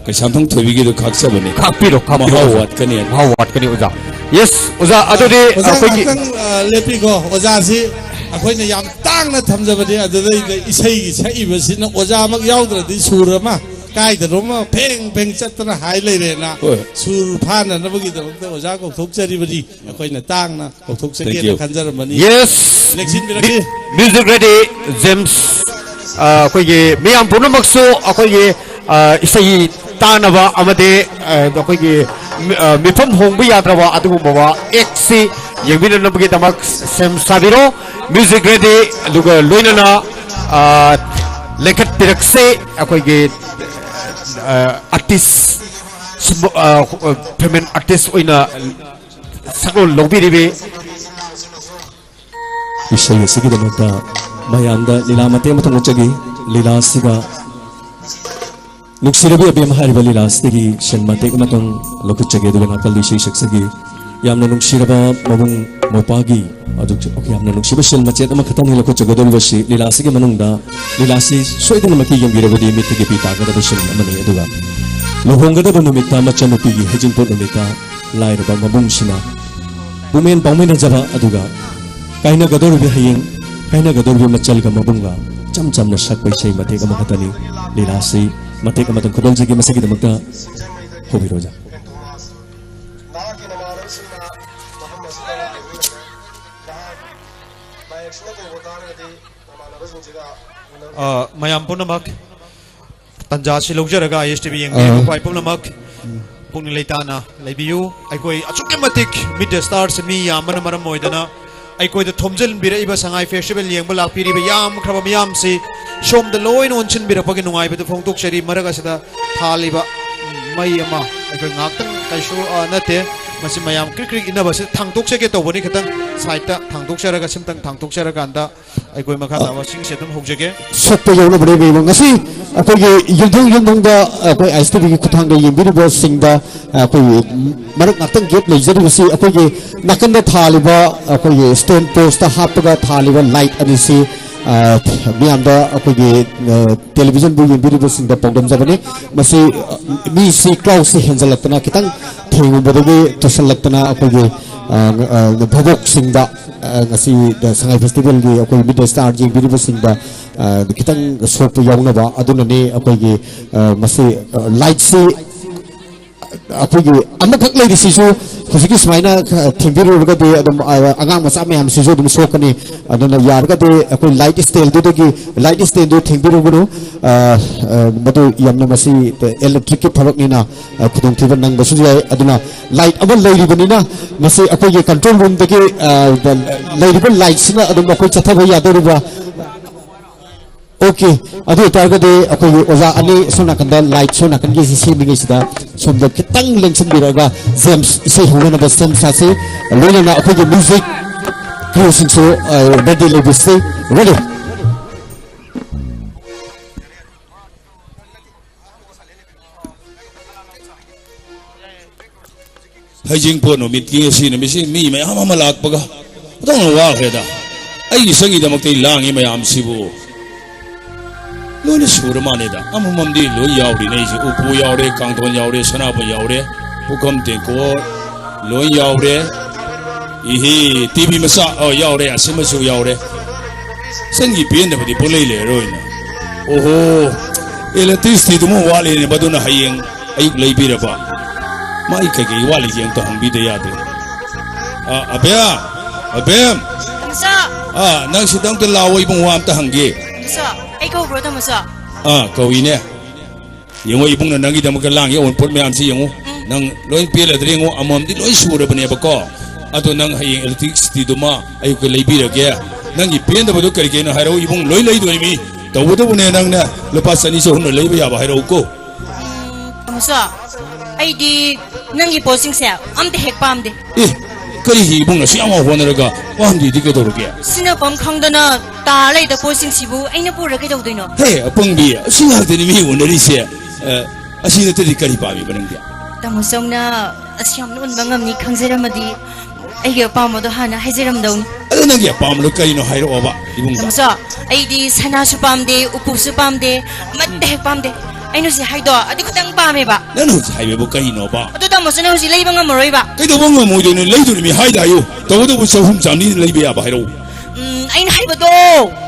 ꯀꯩꯁꯥꯝꯊꯣꯡ ꯊꯣꯏꯕꯤꯒꯤꯗꯣ ꯈꯥꯛꯆꯕꯅꯤ꯫ ꯈꯥꯛꯄꯤꯔꯣ, ꯈꯥꯛꯄꯤꯔꯣ, ꯃꯍꯥꯎ ꯑꯣꯖꯥ꯫ ꯋꯥꯠꯀꯅꯤ꯫ ꯃꯍꯥꯎ ꯋꯥꯠꯀꯅꯤ, ꯑꯣꯖꯥ꯫ ꯌꯦꯁ, ꯑꯣꯖꯥ, ꯑꯗꯨꯗꯤ ꯑꯣꯖꯥ, ꯑꯩꯈꯣꯏꯒꯤ ꯉꯥꯛꯇꯪ, ꯑ, ꯂꯦꯞꯄꯤꯀꯣ꯫ ꯑꯣꯖꯥꯁꯤ ꯑꯩꯈꯣꯏꯅ ꯌꯥꯝ ꯇꯥꯡꯅ ꯊꯝꯖꯕꯅꯤ꯫ ꯑꯗꯨꯗꯩꯗ ꯏꯁꯩꯒꯤ ꯁꯛꯏꯕꯁꯤꯅ ꯑꯣꯖꯥꯃꯛ ꯌꯥꯎꯗ꯭ꯔꯗꯤ ꯁꯨꯔ ꯑꯃ ꯀꯥꯏꯗꯅꯣꯃ ꯐꯦꯡ ꯐꯦꯡ ꯆꯠꯇꯅ ꯍꯥꯏ ꯂꯩꯔꯦꯅ꯫ ꯍꯣꯏ꯫ ꯁꯨꯔ ꯐꯥꯅꯅꯕꯒꯤꯗꯃꯛꯇ ꯑꯣꯖꯥ ꯀꯧꯊꯣꯛꯆꯔꯤꯕꯅꯤ꯫ ꯑꯩꯈꯣꯏꯅ ꯇꯥꯡꯅ ꯀꯧꯊꯣꯛꯆꯒꯦꯅ ꯈꯟꯖꯔꯝꯕꯅꯤ꯫ Yes. ꯂꯦꯡꯁꯤꯟꯕꯤꯔꯛꯀꯦ꯫ Music ready, James. ꯑ, ꯑꯩꯈꯣꯏꯒꯤ ꯃꯤꯌꯥꯝ ꯄꯨꯝꯅꯃꯛꯁꯨ ꯑꯩꯈꯣꯏꯒꯤ, ꯑ, ꯏꯁꯩ ꯇꯥꯅꯕ ꯑꯃꯗꯤ, ꯑ, ꯑꯩꯈꯣꯏꯒꯤ ꯃꯤ-, ꯑ, ꯃꯤꯐꯝ ꯍꯣꯡꯕ ꯌꯥꯗ꯭ꯔꯕ ꯑꯗꯨꯒꯨꯝꯂꯕ ꯑꯦꯛꯁꯤ ꯌꯦꯡꯕꯤꯅꯅꯕꯒꯤꯗꯃꯛ ꯁꯦꯝ ꯁꯥꯕꯤꯔꯣ꯫ Music ready, ꯑꯗꯨꯒ ꯂꯣꯏꯅꯅ, ꯑ, ꯂꯦꯡꯈꯠꯄꯤꯔꯛꯁꯤ꯫ ꯑꯩꯈꯣꯏꯒꯤ, ꯑ, artist, ꯁꯨꯝꯕ, ꯑ, ꯐꯤꯃꯦꯜ artist ꯑꯣꯏꯅ ꯁꯛꯂꯣꯟ ꯂꯧꯕꯤꯔꯤꯕꯤ꯫ ꯏꯁꯩ ꯑꯁꯤꯒꯤꯗꯃꯛꯇ ꯃꯌꯥꯝꯗ ꯂꯤꯂꯥ ꯃꯇꯦꯛ ꯑꯃꯇꯪ ꯎꯠꯆꯒꯦ꯫ ꯂꯤꯂꯥ ꯑꯁꯤꯗ ꯅꯨꯡꯁꯤꯔꯕꯤ ꯑꯕꯦꯝꯃ ꯍꯥꯏꯔꯤꯕ ꯂꯤꯂꯥ ꯑꯁꯤꯗꯒꯤ ꯁꯤꯟ ꯃꯇꯦꯛ ꯑꯃꯇꯪ ꯂꯧꯈꯠꯆꯒꯦ, ꯑꯗꯨꯒ ꯅꯥꯀꯜꯗ ꯏꯁꯩ ꯁꯛꯆꯒꯦ꯫ ꯌꯥꯝꯅ ꯅꯨꯡꯁꯤꯔꯕ ꯃꯕꯨꯡ ꯃꯧꯄ꯭ꯋꯥꯒꯤ, ꯑꯗꯨ ꯌꯥꯝꯅ ꯅꯨꯡꯁꯤꯕ ꯁꯤꯟ ꯃꯆꯦꯠ ꯑꯃꯈꯛꯇꯪꯅꯤ ꯂꯧꯈꯠꯆꯒꯗꯧꯔꯤꯕꯁꯤ꯫ ꯂꯤꯂꯥ ꯑꯁꯤꯒꯤ ꯃꯅꯨꯡꯗ ꯂꯤꯂꯥ ꯑꯁꯤ ꯁꯣꯏꯗꯅꯃꯛꯀꯤ ꯌꯦꯡꯕꯤꯔꯕꯗꯤ ꯃꯤꯠꯇꯒꯤ ꯄꯤ ꯇꯥꯒꯗꯕ ꯁꯤꯟ ꯑꯃꯅꯤ꯫ ꯑꯗꯨꯒ ꯂꯨꯍꯣꯡꯒꯗꯕ ꯅꯨꯃꯤꯠꯇ, ꯃꯆꯟꯅꯨꯄꯤꯒꯤ ꯍꯩꯖꯤꯡꯄꯣꯠ ꯅꯨꯃꯤꯠꯇ ꯂꯥꯏꯔꯕ ꯃꯕꯨꯡꯁꯤꯅ ꯄꯨꯛꯃꯦꯟ ꯄꯥꯎꯃꯤꯟꯅꯖꯕ, ꯑꯗꯨꯒ ꯀꯥꯏꯅꯒꯗꯧꯔꯤꯕꯤ ꯍꯌꯦꯡ ꯀꯥꯏꯅꯒꯗꯧꯔꯤꯕꯤ ꯃꯆꯜꯒ ꯃꯕꯨꯡꯒ ꯏꯆꯝ ꯆꯝꯅ ꯁꯛꯄ ꯏꯁꯩ ꯃꯇꯦꯛ ꯑꯃꯈꯛꯇꯅꯤ꯫ ꯂꯤꯂꯥꯁꯤ ꯃꯇꯦꯛ ꯑꯃꯇꯪ ꯈꯨꯗꯣꯜꯖꯒꯦ꯫ ꯃꯁꯤꯒꯤꯗꯃꯛꯇ ꯍꯧꯕꯤꯔꯣ ꯑꯣꯖꯥ꯫ ꯅꯍꯥꯛꯀꯤ ꯅꯃꯥꯟꯅꯕꯁꯤꯡꯅ ꯃꯐꯝ ꯑꯁꯤꯗ ꯂꯥꯛꯂꯤꯕ ꯅꯍꯥꯛ ꯃꯥꯌꯦꯛꯁꯤꯅ ꯀꯧꯕ ꯇꯥꯔꯒꯗꯤ ꯅꯃꯥꯟꯅꯕꯁꯤꯡꯁꯤꯒ ꯎꯅꯕ ꯑ, ꯃꯌꯥꯝ ꯄꯨꯝꯅꯃꯛ ꯇꯥꯟꯖꯥ ꯑꯁꯤ ꯂꯧꯖꯔꯒ ꯑꯥꯏ ꯑꯦꯁ ꯇꯤ ꯚꯤ ꯌꯦꯡꯕꯤꯔꯤꯕ ꯑꯥ꯫ ꯈ꯭ꯋꯥꯏ ꯄꯨꯝꯅꯃꯛ ꯄꯨꯛꯅꯤꯡ ꯂꯩꯇꯥꯅ ꯂꯩꯕꯤꯌꯨ꯫ ꯑꯩꯈꯣꯏ ꯑꯁꯨꯛꯀꯤ ꯃꯇꯤꯛ media star ꯁꯦ ꯃꯤ ꯌꯥꯝꯕꯅ ꯃꯔꯝ ꯑꯣꯏꯗꯅ ꯑꯩꯈꯣꯏꯗ ꯊꯣꯝꯖꯤꯟꯕꯤꯔꯛꯏꯕ ꯁꯉꯥꯏ festival ꯌꯦꯡꯕ ꯂꯥꯛꯄꯤꯔꯤꯕ ꯌꯥꯝꯈ꯭ꯔꯕ ꯃꯤꯌꯥꯝꯁꯤ ꯁꯣꯝꯗ ꯂꯣꯏꯅ ꯑꯣꯟꯁꯤꯟꯕꯤꯔꯛꯄꯒꯤ ꯅꯨꯡꯉꯥꯏꯕꯗꯨ ꯐꯣꯡꯗꯣꯛꯆꯔꯤ꯫ ꯃꯔꯛ ꯑꯁꯤꯗ ꯊꯥꯜꯂꯤꯕ ꯃꯩ ꯑꯃ ꯑꯩꯈꯣꯏ ꯉꯥꯏꯍꯥꯛꯇꯪ ꯀꯩꯁꯨ, ꯑ, ꯅꯠꯇꯦ, ꯃꯁꯤ ꯃꯌꯥꯝ ꯀ꯭ꯔꯤꯛ ꯀ꯭ꯔꯤꯛ ꯏꯟꯅꯕꯁꯤ ꯊꯥꯡꯗꯣꯛꯆꯒꯦ ꯇꯧꯕꯅꯤ꯫ ꯈꯤꯇꯪ side ꯇ ꯊꯥꯡꯗꯣꯛꯆꯔꯒ, ꯁꯤꯝꯇꯪ ꯊꯥꯡꯗꯣꯛꯆꯔꯀꯥꯟꯗ ꯑꯩꯈꯣꯏ ꯃꯈꯥ ꯇꯥꯕꯁꯤꯡꯁꯦ ꯑꯗꯨꯝ ꯍꯧꯖꯒꯦ꯫ ꯁꯣꯛꯄ ꯌꯧꯅꯕꯅꯦ ꯏꯕꯦꯝꯃ꯫ ꯉꯁꯤ ꯑꯩꯈꯣꯏꯒꯤ ꯌꯨꯝꯊꯣꯡ ꯌꯨꯝꯊꯣꯡꯗ ꯑꯩꯈꯣꯏ ꯑꯥꯏ ꯑꯦꯁ ꯇꯤ ꯚꯤꯒꯤ ꯈꯨꯠꯊꯥꯡꯗ ꯌꯦꯡꯕꯤꯔꯤꯕꯁꯤꯡꯗ ꯑꯩꯈꯣꯏꯒꯤ ꯃꯔꯛ ꯉꯥꯛꯇꯪ gap ꯂꯩꯖꯔꯤꯕꯁꯤ, ꯑꯩꯈꯣꯏꯒꯤ ꯅꯥꯀꯟꯗ ꯊꯥꯜꯂꯤꯕ ꯑꯩꯈꯣꯏꯒꯤ stand post ꯇ ꯍꯥꯞꯄꯒ ꯊꯥꯜꯂꯤꯕ light ꯑꯅꯤꯁꯤ, ꯑ, ꯃꯤꯌꯥꯝꯗ ꯑꯩꯈꯣꯏꯒꯤ, ꯑ, television ꯕꯨ ꯌꯦꯡꯕꯤꯔꯤꯕꯁꯤꯡꯗ ꯄꯥꯎꯗꯝꯖꯕꯅꯤ꯫ ꯃꯁꯤ, ꯑ, ꯃꯤꯁꯤ crowd ꯁꯤ ꯍꯦꯟꯖꯜꯂꯛꯇꯅ ꯈꯤꯇꯪ ꯊꯦꯡꯂꯨꯕꯗꯒꯤ ꯇꯨꯁꯜꯂꯛꯇꯅ ꯑꯩꯈꯣꯏꯒꯤ, ꯑ, ꯑ, ꯚꯥꯕꯣꯛꯁꯤꯡꯗ ꯑ, ꯉꯁꯤ ꯁꯉꯥꯏ ꯐꯦꯁꯇꯤꯚꯦꯜꯒꯤ ꯑꯩꯈꯣꯏ ꯃꯤꯠ ꯁ꯭ꯇꯥꯔ ꯌꯦꯡꯕꯤꯔꯤꯕꯁꯤꯡꯗ, ꯑ, ꯈꯤꯇꯪ ꯁꯣꯛꯄ ꯌꯥꯎꯅꯕ ꯑꯗꯨꯅꯅꯤ ꯑꯩꯈꯣꯏꯒꯤ, ꯑ, ꯃꯁꯤ, ꯑ, ꯂꯥꯏꯠꯁꯤ ꯑꯩꯈꯣꯏꯒꯤ ꯑꯃꯈꯛ ꯂꯩꯔꯤꯁꯤꯁꯨ ꯍꯧꯖꯤꯛꯀꯤ ꯁꯨꯃꯥꯏꯅ ꯊꯦꯡꯕꯤꯔꯨꯔꯒꯗꯤ ꯑꯗꯨꯝ, ꯑ, ꯑꯉꯥꯡ ꯃꯆꯥ ꯃꯌꯥꯝꯁꯤꯁꯨ ꯑꯗꯨꯝ ꯁꯣꯛꯀꯅꯤ꯫ ꯑꯗꯨꯅ ꯌꯥꯔꯒꯗꯤ ꯑꯩꯈꯣꯏ ꯂꯥꯏꯠ ꯁ꯭ꯇꯦꯟꯗꯨꯗꯒꯤ, ꯂꯥꯏꯠ ꯁ꯭ꯇꯦꯟꯗꯨ ꯊꯦꯡꯕꯤꯔꯨꯒꯅꯨ꯫ ꯑ, ꯑ, ꯃꯗꯨ ꯌꯥꯝꯅ ꯃꯁꯤ ꯏꯂꯦꯛꯇ꯭ꯔꯤꯛꯀꯤ ꯊꯕꯛꯅꯤꯅ, ꯑ, ꯈꯨꯗꯣꯡꯊꯤꯕ ꯅꯪꯕꯁꯨ ꯌꯥꯏ꯫ ꯑꯗꯨꯅ ꯂꯥꯏꯠ ꯑꯃ ꯂꯩꯔꯤꯕꯅꯤꯅ ꯃꯁꯤ ꯑꯩꯈꯣꯏꯒꯤ ꯀꯟꯇ꯭ꯔꯣꯜ ꯔꯨꯝꯗꯒꯤ, ꯑ, ꯂꯩꯔꯤꯕ ꯂꯥꯏꯠꯁꯤꯅ ꯑꯗꯨꯝ ꯑꯩꯈꯣꯏ ꯆꯠꯊꯕ ꯌꯥꯗꯧꯔꯤꯕ꯭ꯔꯥ? ꯑꯣꯀꯦ, ꯑꯗꯨ ꯑꯣꯏꯇꯥꯔꯒꯗꯤ ꯑꯩꯈꯣꯏꯒꯤ ꯑꯣꯖꯥ ꯑꯅꯤ ꯁꯣꯝ ꯅꯥꯀꯟꯗ ꯂꯥꯏꯠ ꯁꯣꯝ ꯅꯥꯀꯟꯒꯤꯁꯤ ꯁꯦꯝꯃꯤꯉꯩꯁꯤꯗ ꯁꯣꯝꯗ ꯈꯤꯇꯪ ꯂꯦꯡꯁꯤꯟꯕꯤꯔꯛꯑꯒ ꯖꯦꯝꯁ ꯏꯁꯩ ꯍꯧꯅꯅꯕ ꯁꯦꯝ ꯁꯥꯁꯤ꯫ ꯂꯣꯏꯅꯅ ꯑꯩꯈꯣꯏꯒꯤ ꯃ꯭ꯌꯨꯖꯤꯛ ꯀ꯭ꯔꯨꯁꯤꯡꯁꯨ, ꯑ, ꯔꯦꯗꯤ ꯂꯩꯕꯤꯁꯤ꯫ ꯔꯦꯗꯤ꯫ ꯍꯩꯖꯤꯡꯄꯣꯠ ꯅꯨꯃꯤꯠꯀꯤ ꯉꯁꯤ ꯅꯨꯃꯤꯠꯁꯤ ꯃꯤ ꯃꯌꯥꯝ ꯑꯃ ꯂꯥꯛꯄꯒ ꯑꯣꯟꯊꯣꯛꯅ ꯋꯥꯈ꯭ꯔꯦꯗ꯫ ꯑꯩꯒꯤ ꯁꯪꯒꯤꯗꯃꯛꯇ ꯂꯥꯡꯉꯤ ꯃꯌꯥꯝꯁꯤꯕꯨ ꯂꯣꯏꯅ ꯁꯨꯔ ꯃꯥꯜꯂꯦꯗ꯫ ꯑꯃꯃꯝꯗꯤ ꯂꯣꯏ ꯌꯥꯎꯔꯤꯅꯦ ꯑꯩꯁꯦ꯫ ꯎꯄꯨ ꯌꯥꯎꯔꯦ, ꯀꯥꯡꯊꯣꯟ ꯌꯥꯎꯔꯦ, ꯁꯅꯥꯕꯨꯟ ꯌꯥꯎꯔꯦ, ꯄꯨꯈꯝ ꯇꯦꯡꯀꯣꯠ ꯂꯣꯏ ꯌꯥꯎꯔꯦ꯫ ꯏꯍꯦ, ꯇꯤ ꯚꯤ ꯃꯆꯥ, ꯑꯣ, ꯌꯥꯎꯔꯦ, ꯑꯁꯤꯃꯁꯨ ꯌꯥꯎꯔꯦ꯫ ꯁꯪꯒꯤ ꯄꯦꯟꯗꯕꯗꯤ ꯄꯣꯠꯂꯩ ꯂꯩꯔꯔꯣꯏꯅ꯫ ꯑꯣꯍꯣ, ꯏꯂꯦꯛꯇ꯭ꯔꯤꯁꯤꯇꯤꯗꯨꯃ ꯋꯥꯠꯂꯤꯅꯦ, ꯃꯗꯨꯅ ꯍꯌꯦꯡ ꯑꯌꯨꯛ ꯂꯩꯕꯤꯔꯕ꯫ ꯃꯥꯏ ꯀꯩꯀꯩ ꯋꯥꯠꯂꯤꯒꯦ ꯑꯝꯇ ꯍꯪꯕꯤꯗ ꯌꯥꯗꯦ꯫ ꯑ, ꯑꯕꯦꯝ! ꯑꯕꯦꯝ! ꯇꯥꯃꯣꯆꯥ! ꯑ, ꯅꯪ ꯁꯤꯗ ꯑꯝꯇ ꯂꯥꯛꯑꯣ, ꯏꯕꯨꯡ, ꯋꯥ ꯑꯝꯇ ꯍꯪꯒꯦ꯫ ꯇꯥꯃꯣꯆꯥ, ꯑꯩ ꯀꯧꯕ꯭ꯔꯣ, ꯇꯥꯃꯣꯆꯥ? ꯑ, ꯀꯧꯏꯅꯦ꯫ ꯌꯦꯡꯉꯣ, ꯏꯕꯨꯡꯅ ꯅꯪꯒꯤꯗꯃꯛꯇ ꯂꯥꯡꯉꯤ ꯑꯋꯨꯟꯄꯣꯠ ꯃꯌꯥꯝꯁꯤ ꯌꯦꯡꯉꯨ꯫ ꯎꯝ꯫ ꯅꯪ ꯂꯣꯏ ꯄꯦꯜꯂꯗ꯭ꯔ ꯌꯦꯡꯉꯨ, ꯑꯃꯃꯝꯗꯤ ꯂꯣꯏ ꯁꯨꯔꯕꯅꯦꯕꯀꯣ꯫ ꯑꯗꯣ ꯅꯪ ꯍꯌꯦꯡ ꯏꯂꯦꯛꯇ꯭ꯔꯤꯁꯤꯇꯤꯗꯨꯃ ꯑꯌꯨꯛꯇ ꯂꯩꯕꯤꯔꯒꯦ꯫ ꯅꯪꯒꯤ ꯄꯦꯟꯗꯕꯗꯣ ꯀꯔꯤ ꯀꯩꯅꯣ ꯍꯥꯏꯔꯛꯎ, ꯏꯕꯨꯡ, ꯂꯣꯏ ꯂꯩꯗꯣꯏꯅꯤ꯫ ꯇꯧꯕꯇꯕꯨꯅꯦ, ꯅꯪꯅ ꯂꯨꯄꯥ ꯆꯅꯤ ꯆꯍꯨꯝꯅ ꯂꯩꯕ ꯌꯥꯕ ꯍꯥꯏꯔꯛꯎꯀꯣ꯫ ꯎꯝ, ꯇꯥꯃꯣꯆꯥ, ꯑꯩꯗꯤ ꯅꯪꯒꯤ ꯄꯣꯠꯁꯤꯡꯁꯦ ꯑꯝꯇ ꯍꯦꯛ ꯄꯥꯝꯗꯦ꯫ ꯑꯦ, ꯀꯔꯤꯒꯤ ꯏꯕꯨꯡꯅ ꯑꯁꯨꯛ ꯌꯥꯝ ꯍꯣꯠꯅꯔꯒ ꯄꯥꯝꯗꯦꯗꯤ ꯀꯩꯗꯧꯔꯒꯦ? ꯁꯤꯅꯐꯝ ꯈꯪꯗꯅ ꯇꯥ ꯂꯩꯗ ꯄꯣꯠꯁꯤꯡꯁꯤꯕꯨ ꯑꯩꯅ ꯄꯨꯔ ꯀꯩꯗꯧꯗꯣꯏꯅꯣ? ꯍꯦ, ꯑꯄꯪꯕꯤ, ꯑꯁꯤ ꯉꯥꯛꯇꯅꯤ ꯃꯤ ꯎꯅꯔꯤꯁꯦ꯫ ꯑ, ꯑꯁꯤ ꯅꯠꯇ꯭ꯔꯗꯤ ꯀꯔꯤ ꯄꯥꯝꯃꯤꯕ ꯅꯪꯗꯤ? ꯇꯥꯃꯣ ꯆꯧꯅ ꯑꯁꯤ ꯌꯥꯝꯅ ꯎꯟꯕ ꯉꯝꯅꯤ ꯈꯪꯖꯔꯝꯃꯗꯤ ꯑꯩꯒꯤ ꯑꯄꯥꯝꯕꯗꯣ ꯍꯥꯟꯅ ꯍꯥꯏꯖꯔꯝꯗꯧꯅꯤ꯫ ꯑꯗꯣ ꯅꯪꯒꯤ ꯑꯄꯥꯝꯕꯗꯣ ꯀꯔꯤꯅꯣ ꯍꯥꯏꯔꯛꯑꯣꯕ ꯏꯕꯨꯡꯗ꯫ ꯇꯥꯃꯣ ꯆꯧ, ꯑꯩꯗꯤ ꯁꯅꯥꯁꯨ ꯄꯥꯝꯗꯦ, ꯎꯄꯨꯁꯨ ꯄꯥꯝꯗꯦ, ꯑꯃꯠꯇ ꯍꯦꯛ ꯄꯥꯝꯗꯦ꯫ ꯑꯩꯅ ꯍꯧꯖꯤꯛ ꯍꯥꯏꯗꯣ ꯑꯗꯨ ꯈꯛꯇꯪ ꯄꯥꯝꯃꯦꯕ꯫ ꯅꯪꯅ ꯍꯧꯖꯤꯛ ꯍꯥꯏꯕꯕꯨ ꯀꯔꯤꯅꯣꯕ? ꯑꯗꯨ ꯇꯥꯃꯣꯁꯨ ꯅꯪ ꯍꯧꯖꯤꯛ ꯂꯩꯕ ꯉꯝꯃꯔꯣꯏꯕ꯫ ꯀꯩꯗꯧꯕ ꯉꯝꯃꯣꯏꯗꯣꯏꯅꯣ? ꯂꯩꯗꯣꯔꯤꯃꯤ, ꯍꯥꯏꯗ ꯍꯥꯏꯌꯨ꯫ ꯇꯧꯕꯇꯕꯨ ꯆꯍꯨꯝ ꯆꯥꯝꯃꯔꯤꯗ ꯂꯩꯕ ꯌꯥꯕ ꯍꯥꯏꯔꯛꯎ꯫ ꯎꯝ, ꯑꯩꯅ ꯍꯥꯏꯕꯗꯣ꯫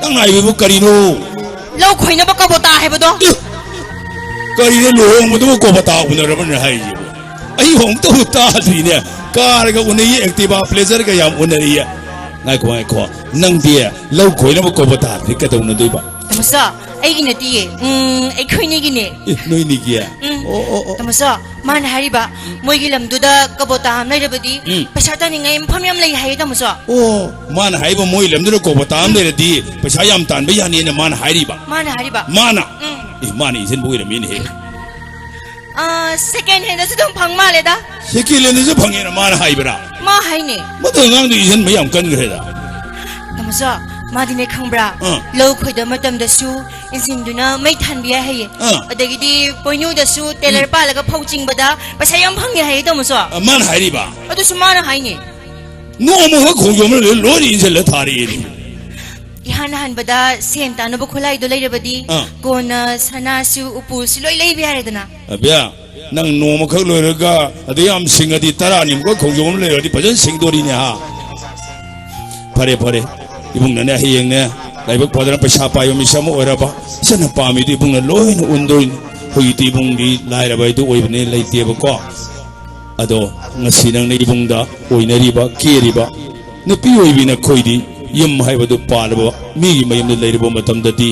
ꯅꯪꯅ ꯍꯥꯏꯕꯕꯨ ꯀꯔꯤꯅꯣ? ꯂꯧ ꯈꯣꯏꯅꯕ ꯀꯕꯣꯇꯥ ꯍꯥꯏꯕꯗꯣ꯫ ꯑꯦ! ꯀꯔꯤꯅꯣ ꯂꯨꯍꯣꯡꯕꯗꯨꯕꯨ ꯀꯣꯕꯇꯥ ꯎꯅꯔꯕꯅꯦ ꯍꯥꯏꯁꯤꯕꯨ? ꯑꯩ ꯑꯃꯨꯛꯇꯕꯨ ꯇꯥꯗ꯭ꯔꯤꯅꯦ꯫ ꯀꯥꯔꯒ ꯎꯅꯩꯌꯦ, Activa, Pleasureꯒ ꯌꯥꯝ ꯎꯅꯔꯤꯌꯦ꯫ ꯉꯥꯏꯈꯣ, ꯉꯥꯏꯈꯣ꯫ ꯅꯪꯗꯤ ꯂꯧ ꯈꯣꯏꯅꯕ ꯀꯣꯕꯇꯥꯗꯤ ꯀꯩꯗꯧꯅꯗꯣꯏꯕ? ꯇꯥꯃꯣꯆꯥ, ꯑꯩꯒꯤ ꯅꯠꯇꯤꯌꯦ꯫ ꯎꯝ, ꯑꯩꯈꯣꯏꯅꯤꯒꯤꯅꯦ꯫ ꯑꯦ, ꯅꯣꯏꯅꯤꯒꯤ? ꯎꯝ꯫ ꯑꯣ, ꯑꯣ, ꯑꯣ꯫ ꯇꯥꯃꯣꯆꯥ, ꯃꯥꯅ ꯍꯥꯏꯔꯤꯕ, ꯎꯝ꯫ ꯃꯣꯏꯒꯤ ꯂꯝꯗꯨꯗ ꯀꯕꯣꯇꯥ ꯑꯃ ꯂꯩꯔꯕꯗꯤ, ꯎꯝ꯫ ꯄꯩꯁꯥ ꯇꯥꯅꯤꯡꯉꯥꯏ ꯃꯐꯝ ꯌꯥꯝ ꯂꯩ ꯍꯥꯏꯌꯦ, ꯇꯥꯃꯣꯆꯥ꯫ ꯑꯣ, ꯃꯥꯅ ꯍꯥꯏꯕ ꯃꯣꯏ ꯂꯝꯗꯨꯗ ꯀꯣꯕꯇꯥ ꯑꯃ ꯂꯩꯔꯗꯤ ꯄꯩꯁꯥ ꯌꯥꯝ ꯇꯥꯟꯕ ꯌꯥꯅꯤꯅ ꯃꯥꯅ ꯍꯥꯏꯔꯤꯕ? ꯃꯥꯅ ꯍꯥꯏꯔꯤꯕ? ꯃꯥꯅ? ꯎꯝ꯫ ꯑꯦ, ꯃꯥꯅ ꯏꯟꯁꯤꯟꯕ ꯑꯣꯏꯔꯝꯃꯤꯅꯦꯍꯦ꯫ ꯑꯥ, second handꯗꯁꯨ ꯑꯗꯨꯝ ꯐꯪ ꯃꯥꯜꯂꯦꯗ꯫ Second handꯗꯁꯨ ꯐꯪꯉꯦꯅ ꯃꯥꯅ ꯍꯥꯏꯕ꯭ꯔꯥ? ꯃꯥ ꯍꯥꯏꯅꯦ꯫ ꯃꯗꯨ ꯑꯉꯥꯡꯗꯨ ꯏꯟꯁꯤꯟꯕ ꯌꯥꯝ ꯀꯟꯈ꯭ꯔꯦꯗ꯫ ꯇꯥꯃꯣꯆꯥ, ꯃꯥꯗꯤꯅꯦ ꯈꯪꯕ꯭ꯔꯥ? ꯑꯥ꯫ ꯂꯧ ꯈꯣꯏꯗꯕ ꯃꯇꯝꯗꯁꯨ ꯏꯟꯖꯤꯟꯗꯨꯅ ꯃꯩ ꯊꯥꯟꯕ ꯌꯥꯏ ꯍꯥꯏꯌꯦ꯫ ꯑꯥ꯫ ꯑꯗꯒꯤꯗꯤ ꯄꯣꯏꯅꯨꯗꯁꯨ ꯇꯦꯂꯔ ꯎꯝ꯫ ꯄꯥꯜꯂꯒ ꯐꯧ ꯆꯤꯡꯕꯗ ꯄꯩꯁꯥ ꯌꯥꯝ ꯐꯪꯉꯦ ꯍꯥꯏꯌꯦ, ꯇꯥꯃꯣꯆꯥ꯫ ꯑꯥ, ꯃꯥꯅ ꯍꯥꯏꯔꯤꯕ? ꯑꯗꯨꯁꯨ ꯃꯥꯅ ꯍꯥꯏꯅꯦ꯫ ꯅꯣꯡꯃꯈꯛ ꯈꯣꯡꯖꯣꯝꯅ ꯂꯣꯏꯅ ꯏꯟꯁꯤꯜꯂ ꯊꯥꯔꯛꯑꯦꯅꯦ꯫ ꯏꯍꯥꯟ ꯍꯥꯟꯕꯗ ꯁꯦꯟ ꯇꯥꯅꯕ ꯈꯨꯠꯂꯥꯏꯗꯣ ꯂꯩꯔꯕꯗꯤ ꯑꯥ꯫ ꯀꯣꯟꯅ ꯁꯅꯥꯁꯨ ꯎꯄꯨꯁꯨ ꯂꯣꯏ ꯂꯩꯕ ꯌꯥꯔꯦꯗꯅ꯫ ꯑꯕꯤꯌꯥ, ꯅꯪ ꯅꯣꯡꯃꯈꯛ ꯂꯣꯏꯔꯒ ꯑꯗꯩ ꯌꯥꯝ ꯁꯤꯡꯉꯗꯤ ꯇꯔꯥꯅꯤꯃꯨꯛꯀ ꯈꯣꯡꯖꯣꯝ ꯑꯃ ꯂꯩꯔꯗꯤ ꯐꯖꯅ ꯁꯤꯡꯗꯣꯔꯤꯅꯦ ꯍꯥ꯫ ꯐꯔꯦ, ꯐꯔꯦ꯫ ꯏꯕꯨꯡꯅꯅꯦ ꯍꯌꯦꯡꯅꯦ ꯂꯥꯏꯕꯛ ꯐꯗꯅ ꯄꯩꯁꯥ ꯄꯥꯏꯕ ꯃꯤꯁꯛ ꯑꯃ ꯑꯣꯏꯔꯕ ꯏꯆꯟꯅ ꯄꯥꯝꯃꯤꯗꯨ ꯏꯕꯨꯡꯅ ꯂꯣꯏꯅ ꯎꯟꯗꯣꯏꯅꯤ꯫ ꯍꯧꯖꯤꯛꯇꯤ ꯏꯕꯨꯡꯗꯤ ꯂꯥꯏꯔꯕ ꯍꯥꯏꯗꯨ ꯑꯣꯏꯕꯅꯦ, ꯂꯩꯇꯦꯕꯀꯣ꯫ ꯑꯗꯣ ꯉꯁꯤ ꯅꯪꯅ ꯏꯕꯨꯡꯗ ꯑꯣꯏꯅꯔꯤꯕ, ꯀꯦꯔꯤꯕ ꯅꯨꯄꯤ ꯑꯣꯏꯕꯤ ꯅꯈꯣꯏꯗꯤ ꯌꯨꯝ ꯍꯥꯏꯕꯗꯨ ꯄꯥꯜꯂꯕ ꯃꯤꯒꯤ ꯃꯌꯨꯝꯗ ꯂꯩꯔꯨꯕ ꯃꯇꯝꯗꯗꯤ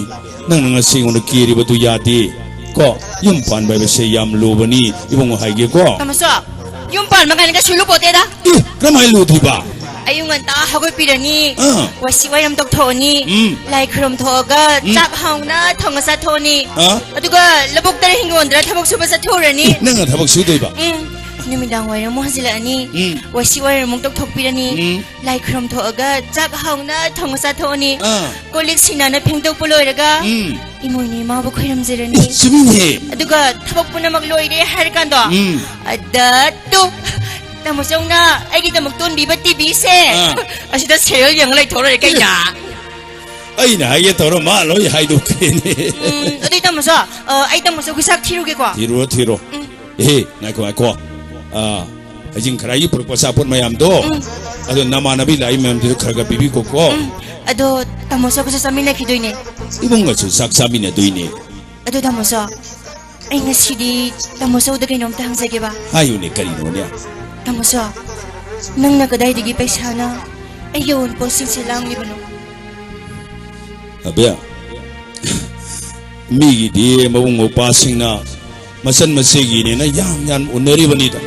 ꯅꯪꯅ ꯉꯁꯤ ꯑꯩꯉꯣꯟꯗ ꯀꯦꯔꯤꯕꯗꯨ ꯌꯥꯗꯦ꯫ ꯀꯣ, ꯌꯨꯝ ꯄꯥꯟꯕ ꯍꯥꯏꯕꯁꯦ ꯌꯥꯝ ꯂꯨꯕꯅꯤ, ꯏꯕꯨꯡꯉꯣ ꯍꯥꯏꯒꯦꯀꯣ꯫ ꯇꯥꯃꯣꯆꯥ, ꯌꯨꯝ ꯄꯥꯟꯕ ꯀꯥꯏꯅ ꯀꯩꯁꯨ ꯂꯨꯄꯣꯠꯇꯦꯗ꯫ ꯑꯦ, ꯀꯔꯝꯍꯥꯏꯅ ꯂꯨꯗ꯭ꯔꯤꯕ? ꯑꯌꯨꯛ ꯉꯟꯇꯥ ꯍꯧꯒꯠꯄꯤꯔꯅꯤ, ꯑꯥ꯫ ꯋꯥꯏꯁꯤꯠ ꯋꯥꯏꯔꯝ ꯇꯧꯊꯣꯛꯑꯅꯤ, ꯎꯝ꯫ ꯂꯥꯏ ꯈꯨꯔꯨꯝ ꯊꯣꯛꯑꯒ ꯎꯝ꯫ ꯆꯥꯛ ꯍꯥꯎꯅ ꯊꯣꯡꯉ ꯆꯥꯊꯣꯛꯑꯅꯤ꯫ ꯑꯥ꯫ ꯑꯗꯨꯒ ꯂꯧꯕꯨꯛꯇꯔ ꯍꯤꯡꯒꯣꯜꯗꯔ ꯊꯕꯛ ꯁꯨꯕ ꯆꯠꯊꯣꯛꯎꯔꯅꯤ꯫ ꯑꯦ, ꯅꯪꯅ ꯊꯕꯛ ꯁꯨꯗꯣꯏꯕ? ꯎꯝ꯫ ꯅꯨꯃꯤꯗꯥꯡ ꯋꯥꯏꯔꯝ ꯑꯃꯨꯛ ꯍꯟꯖꯤꯜꯂꯛꯑꯅꯤ, ꯎꯝ꯫ ꯋꯥꯏꯁꯤꯠ ꯋꯥꯏꯔꯝ ꯑꯃꯨꯛ ꯇꯧꯊꯣꯛꯄꯤꯔꯅꯤ, ꯎꯝ꯫ ꯂꯥꯏ ꯈꯨꯔꯨꯝ ꯊꯣꯛꯑꯒ ꯆꯥꯛ ꯍꯥꯎꯅ ꯊꯣꯡꯉ ꯆꯥꯊꯣꯛꯑꯅꯤ꯫ ꯑꯥ꯫ ꯀꯣꯜ ꯂꯤꯛ ꯁꯤꯡꯅꯥꯅ ꯐꯦꯡꯗꯣꯛꯄ ꯂꯣꯏꯔꯒ ꯎꯝ꯫ ꯏꯃꯣꯏꯅꯨ ꯏꯃꯥꯕꯨ ꯈꯣꯏꯔꯝꯖꯔꯅꯤ꯫ ꯑꯦ, ꯆꯨꯝꯃꯤꯅꯦ꯫ ꯑꯗꯨꯒ ꯊꯕꯛ ꯄꯨꯝꯅꯃꯛ ꯂꯣꯏꯔꯦ ꯍꯥꯏꯔ ꯀꯥꯟꯗꯣ, ꯎꯝ꯫ ꯑꯗ ꯇꯨ, ꯇꯥꯃꯣ ꯆꯧꯅ ꯑꯩꯒꯤꯗꯃꯛ ꯇꯣꯟꯕꯤꯕ ꯇꯤꯚꯤꯁꯦ ꯑꯥ꯫ ꯑꯁꯤꯗ ꯁꯦꯔꯤꯌꯦꯜ ꯌꯦꯡꯉ ꯂꯩꯊꯣꯛꯂꯣꯏꯔꯦ ꯀꯩꯅꯣ꯫ ꯑꯩꯅ ꯍꯥꯏꯒꯦ ꯇꯧꯔ ꯃꯥ ꯂꯣꯏ ꯍꯥꯏꯗꯣꯛꯈ꯭ꯔꯦꯅꯦ꯫ ꯎꯝ, ꯑꯗꯨꯏ ꯇꯥꯃꯣꯆꯧ, ꯑ, ꯑꯩ ꯇꯥꯃꯣꯆꯧꯒꯤ ꯆꯥꯛ ꯊꯤꯔꯨꯒꯦꯀꯣ꯫ ꯊꯤꯔꯨꯔꯣ, ꯊꯤꯔꯣ꯫ ꯎꯝ꯫ ꯑꯦꯍꯦ, ꯉꯥꯏꯈꯣ, ꯉꯥꯏꯈꯣ꯫ ꯑ, ꯍꯩꯖꯤꯡ ꯈꯔꯥꯏꯒꯤ ꯄꯨꯔꯛꯄ ꯑꯆꯥꯄꯣꯠ ꯃꯌꯥꯝꯗꯣ, ꯎꯝ꯫ ꯑꯗꯣ ꯅꯃꯥꯟꯅꯕꯤ ꯂꯥꯛꯏ ꯃꯌꯥꯝꯗꯨꯁꯨ ꯈꯔ ꯈꯔ ꯄꯤꯕꯤꯈꯣꯀꯣ꯫ ꯎꯝ꯫ ꯑꯗꯣ ꯇꯥꯃꯣꯆꯧꯒꯁꯨ ꯆꯥꯃꯤꯟꯅꯈꯤꯗꯣꯏꯅꯦ꯫ ꯏꯕꯨꯡꯒꯁꯨ ꯆꯥꯛ ꯆꯥꯃꯤꯟꯅꯗꯣꯏꯅꯦ꯫ ꯑꯗꯣ ꯇꯥꯃꯣꯆꯧ, ꯑꯩ ꯉꯁꯤꯗꯤ ꯇꯥꯃꯣꯆꯧꯗ ꯀꯩꯅꯣꯝꯇ ꯍꯪꯖꯒꯦꯕ꯫ ꯍꯥꯏꯌꯨꯅꯦ, ꯀꯔꯤꯅꯣꯅꯦ? ꯇꯥꯃꯣꯆꯧ, ꯅꯪꯅ ꯀꯗꯥꯏꯗꯒꯤ ꯄꯩꯁꯥꯅ ꯑꯩꯒꯤ ꯑꯋꯨꯟꯄꯣꯠꯁꯤꯡꯁꯦ ꯂꯥꯡꯂꯤꯕꯅꯣ? ꯑꯕꯦ, ꯃꯤꯒꯤꯗꯤ ꯃꯕꯨꯡ ꯃꯧꯄ꯭ꯋꯥꯁꯤꯡꯅ ꯃꯆꯟ ꯃꯆꯦꯒꯤꯅꯦꯅ ꯌꯥꯝ ꯌꯥꯝ ꯎꯅꯔꯤꯕꯅꯤꯗꯣ꯫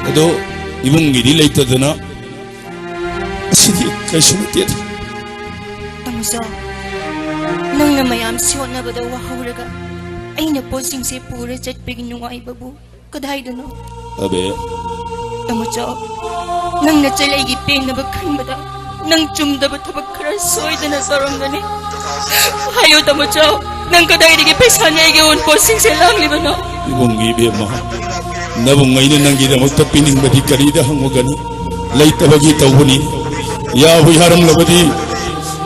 ꯑꯗꯣ ꯏꯕꯨꯡꯒꯤꯗꯤ ꯂꯩꯇꯗꯅ ꯑꯁꯤꯗꯤ ꯀꯩꯁꯨ ꯅꯠꯇꯦꯗ꯫ ꯇꯥꯃꯣꯆꯧ, ꯅꯪꯅ ꯃꯌꯥꯝ ꯁꯤ ꯍꯣꯠꯅꯕꯗ ꯋꯥꯍꯧꯔꯒ ꯑꯩꯅ ꯄꯣꯠꯁꯤꯡꯁꯦ ꯄꯨꯔ ꯆꯠꯄꯒꯤ ꯅꯨꯡꯉꯥꯏꯕꯕꯨ ꯀꯗꯥꯏꯗꯅꯣ? ꯑꯕꯦ꯫ ꯇꯥꯃꯣꯆꯧ, ꯅꯪ ꯅꯆꯦ ꯑꯩꯒꯤ ꯄꯦꯟꯅꯕ ꯈꯟꯕꯗ ꯅꯪ ꯆꯨꯝꯗꯕ ꯊꯕꯛ ꯈꯔ ꯁꯣꯏꯗꯅ ꯇꯧꯔꯝꯒꯅꯤ꯫ ꯍꯥꯏꯌꯨ ꯇꯥꯃꯣꯆꯧ, ꯅꯪ ꯀꯗꯥꯏꯗꯒꯤ ꯄꯩꯁꯥꯅ ꯑꯩꯒꯤ ꯑꯋꯨꯟꯄꯣꯠꯁꯤꯡꯁꯦ ꯂꯥꯡꯂꯤꯕꯅꯣ? ꯏꯕꯨꯡꯒꯤ ꯏꯕꯦꯝꯃ, ꯅꯕꯨꯡ ꯑꯩꯅ ꯅꯪꯒꯤꯗꯃꯛꯇ ꯄꯤꯅꯤꯡꯕꯗꯤ ꯀꯔꯤꯗ ꯍꯪꯉꯨꯒꯅꯤ? ꯂꯩꯇꯕꯒꯤ ꯇꯧꯕꯅꯤ꯫ ꯌꯥꯕꯨ ꯌꯥꯔꯝꯂꯕꯗꯤ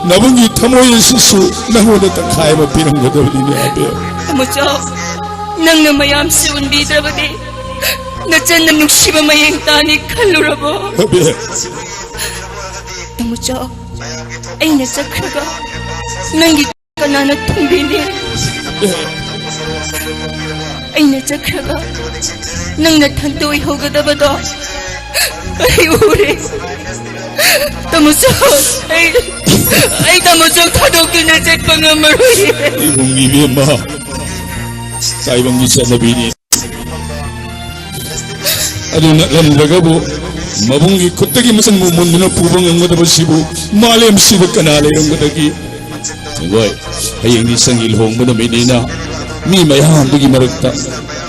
ꯅꯕꯨꯡꯒꯤ ꯊꯃꯣꯏ ꯑꯁꯤꯁꯨ ꯅꯪꯉꯣꯟꯗ ꯇꯪꯈꯥꯏ ꯑꯃ ꯄꯤꯔꯝꯒꯗꯕꯅꯤꯅꯦ, ꯑꯕꯦ꯫ ꯇꯥꯃꯣꯆꯧ, ꯅꯪꯅ ꯃꯌꯥꯝꯁꯤ ꯎꯟꯕꯤꯗ꯭ꯔꯕꯗꯤ ꯅꯆꯟꯅ ꯅꯨꯡꯁꯤꯕ ꯃꯌꯦꯡ ꯇꯥꯅꯤ ꯈꯜꯂꯨꯔꯕꯣ? ꯑꯕꯦ꯫ ꯇꯥꯃꯣꯆꯧ, ꯑꯩꯅ ꯆꯠꯈ꯭ꯔꯒ ꯅꯪꯒꯤ ꯀꯅꯥꯅ ꯊꯨꯡꯕꯤꯅꯤ? ꯑꯩꯅ ꯆꯠꯈ꯭ꯔꯒ ꯅꯪ ꯅꯊꯟꯇ ꯑꯣꯏꯍꯧꯒꯗꯕꯗꯣ ꯑꯩ ꯎꯔꯦ꯫ ꯇꯥꯃꯣꯆꯧ, ꯑꯩ, ꯑꯩ ꯇꯥꯃꯣꯆꯧ ꯊꯥꯗꯣꯛꯇꯨꯅ ꯆꯠꯄ ꯉꯝꯃꯔꯣꯏꯌꯦ꯫ ꯏꯕꯨꯡ ꯏꯕꯦꯝꯃ, ꯇꯥꯏꯕꯪꯒꯤ ꯆꯠꯅꯕꯤꯅꯤ꯫ ꯑꯗꯨ ꯅꯠꯂꯝꯗ꯭ꯔꯒꯕꯨ ꯃꯕꯨꯡꯒꯤ ꯈꯨꯠꯇꯒꯤ ꯃꯆꯟꯕꯨ ꯃꯨꯟꯗꯨꯅ ꯄꯨꯕ ꯉꯝꯒꯗꯕꯁꯤꯕꯨ ꯃꯥꯂꯦꯝꯁꯤꯗ ꯀꯅꯥ ꯂꯩꯔꯝꯒꯗꯒꯦ? ꯍꯣꯏ, ꯍꯌꯦꯡꯗꯤ ꯏꯆꯟꯒꯤ ꯂꯨꯍꯣꯡꯕ ꯅꯨꯃꯤꯠꯅꯤꯅ ꯃꯤ ꯃꯌꯥꯝꯗꯨꯒꯤ ꯃꯔꯛꯇ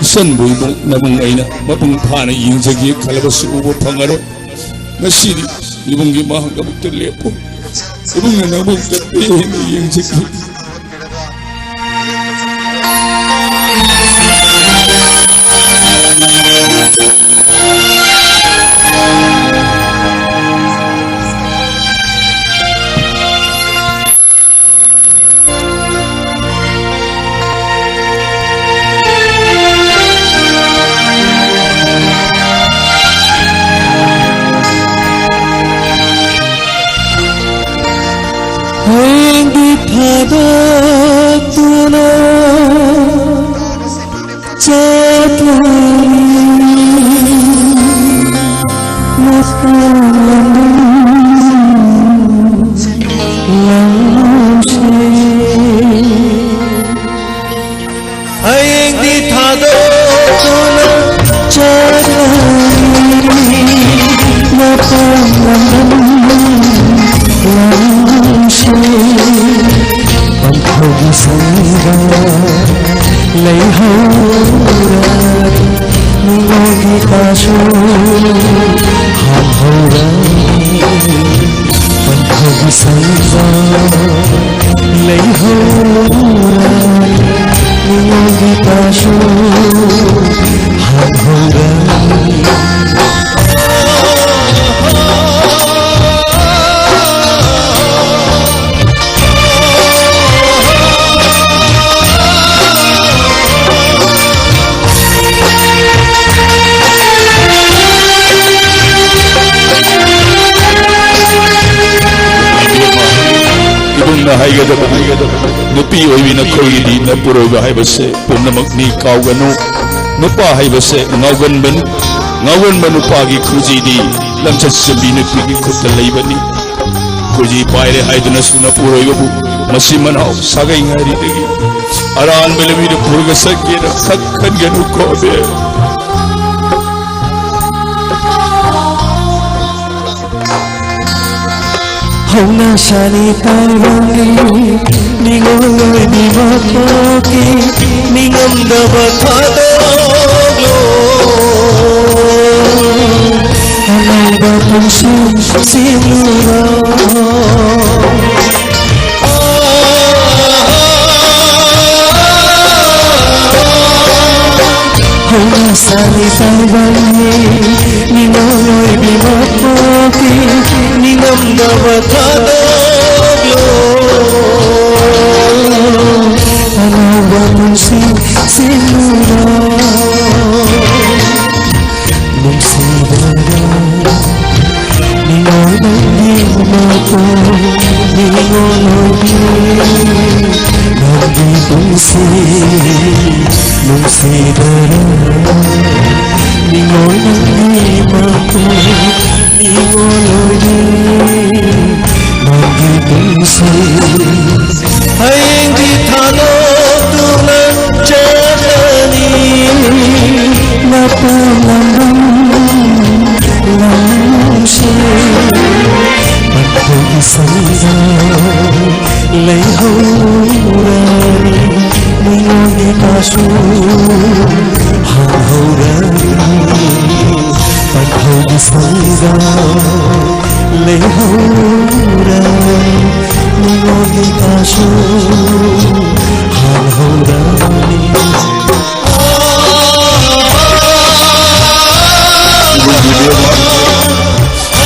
ꯏꯆꯟꯕꯨ ꯏꯕꯨꯡ ꯅꯕꯨꯡ ꯑꯩꯅ ꯃꯄꯨꯡ ꯐꯥꯅ ꯌꯦꯡꯖꯒꯦ ꯈꯜꯂꯕꯁꯨ ꯎꯕ ꯐꯪꯉꯔꯣꯏ꯫ ꯉꯁꯤꯗꯤ ꯏꯕꯨꯡꯒꯤ ꯃꯥꯡꯗꯃꯛꯇ ꯂꯦꯞꯄꯨ꯫ ꯏꯕꯨꯡꯅ ꯅꯕꯨꯡꯗ ꯄꯦꯟꯅ ꯌꯦꯡꯖꯒꯦ꯫ ꯇꯣꯛꯇꯨꯅ ꯆꯠꯂꯅꯤ ꯃꯐꯝ ꯂꯝꯗꯝ ꯂꯝꯁꯦ꯫ ꯍꯌꯦꯡꯗꯤ ꯊꯥꯗꯣꯛꯇꯨꯅ ꯆꯠꯂꯅꯤ ꯃꯐꯝ ꯂꯝꯗꯝ ꯂꯝꯁꯦ꯫ ꯄꯟꯊꯧꯒꯤ ꯁꯪꯒ ꯂꯩꯍꯧꯔ ꯅꯤꯡꯉꯣꯜꯒꯤ ꯇꯥꯁꯨ ꯍꯥꯟꯍꯧꯔ ꯄꯟꯊꯧꯒꯤ ꯁꯪꯒ ꯂꯩꯍꯧꯔ ꯅꯤꯡꯉꯣꯜꯒꯤ ꯇꯥꯁꯨ ꯍꯥꯟꯍꯧꯔ꯫ ꯏꯕꯨꯡꯅ ꯍꯥꯏꯒꯗꯕ, ꯍꯥꯏꯒꯗꯕ, ꯅꯨꯄꯤ ꯑꯣꯏꯕꯤ ꯅꯈꯣꯏꯒꯤꯗꯤ ꯅꯄꯨꯔꯣꯏꯕ ꯍꯥꯏꯕꯁꯦ ꯄꯨꯝꯅꯃꯛꯅꯤ, ꯀꯥꯎꯒꯅꯨ꯫ ꯅꯨꯄꯥ ꯍꯥꯏꯕꯁꯦ ꯉꯥꯎꯒꯟꯕꯅꯤ꯫ ꯉꯥꯎꯒꯟꯕ ꯅꯨꯄꯥꯒꯤ ꯈꯨꯖꯤꯗꯤ ꯂꯝꯆꯠ ꯆꯨꯝꯕꯤ ꯅꯨꯄꯤꯒꯤ ꯈꯨꯠꯇ ꯂꯩꯕꯅꯤ꯫ ꯈꯨꯖꯤ ꯄꯥꯏꯔꯦ ꯍꯥꯏꯗꯨꯅꯁꯨ ꯅꯄꯨꯔꯣꯏꯕꯕꯨ ꯃꯆꯤꯟ ꯃꯅꯥꯎ ꯁꯥꯒꯩ ꯉꯥꯔꯤꯗꯒꯤ ꯑꯔꯥꯟꯕ ꯂꯝꯕꯤꯗ ꯄꯨꯔꯒ ꯆꯠꯀꯦꯅ ꯈꯟ-, ꯈꯟꯒꯅꯨꯀꯣ, ꯑꯕꯦ꯫ ꯍꯧꯅꯁꯥꯅꯤ ꯇꯥꯏꯕꯪꯒꯤ ꯅꯤꯡꯉꯣꯜ ꯑꯣꯏꯕꯤ ꯃꯄꯣꯛꯀꯤ ꯅꯤꯡꯉꯝꯗꯕ ꯊꯥꯗꯣꯛꯂꯣ꯫ ꯑꯅꯧꯕ ꯄꯨꯟꯁꯤ ꯁꯦꯝꯂꯨꯔꯣ꯫ ꯍꯧꯅꯁꯥꯅꯤ ꯇꯥꯏꯕꯪꯒꯤ ꯅꯤꯡꯉꯣꯜ ꯑꯣꯏꯕꯤ ꯃꯄꯣꯛꯀꯤ ꯅꯤꯡꯉꯝꯗꯕ ꯊꯥꯗꯣꯛꯂꯣ꯫ ꯑꯅꯧꯕ ꯄꯨꯟꯁꯤ ꯁꯦꯝꯂꯨꯔꯣ꯫ ꯅꯨꯡꯁꯤꯕ ꯅꯤꯡꯉꯣꯜ ꯅꯪꯒꯤ ꯅꯪꯒꯤ ꯄꯨꯟꯁꯤ ꯍꯌꯦꯡꯗꯤ ꯊꯥꯗꯣꯛꯇꯨꯅ ꯆꯠꯂꯅꯤ꯫ ꯃꯄꯥꯟ ꯂꯝꯗꯝ ꯂꯝꯁꯤ ꯑꯩꯈꯣꯏꯒꯤ ꯁꯪꯒ ꯂꯩꯍꯧꯔꯅꯤ꯫ ꯃꯤꯉꯣꯟꯒꯤ ꯀꯥꯁꯨ ꯍꯥꯡꯍꯧꯔꯅꯤ꯫ ꯄꯥꯟꯊꯧꯒꯤ ꯁꯪꯒ ꯂꯩꯍꯧꯔꯅꯤ꯫ ꯃꯤꯉꯣꯟꯒꯤ ꯀꯥꯁꯨ ꯍꯥꯡꯍꯧꯔꯅꯤ꯫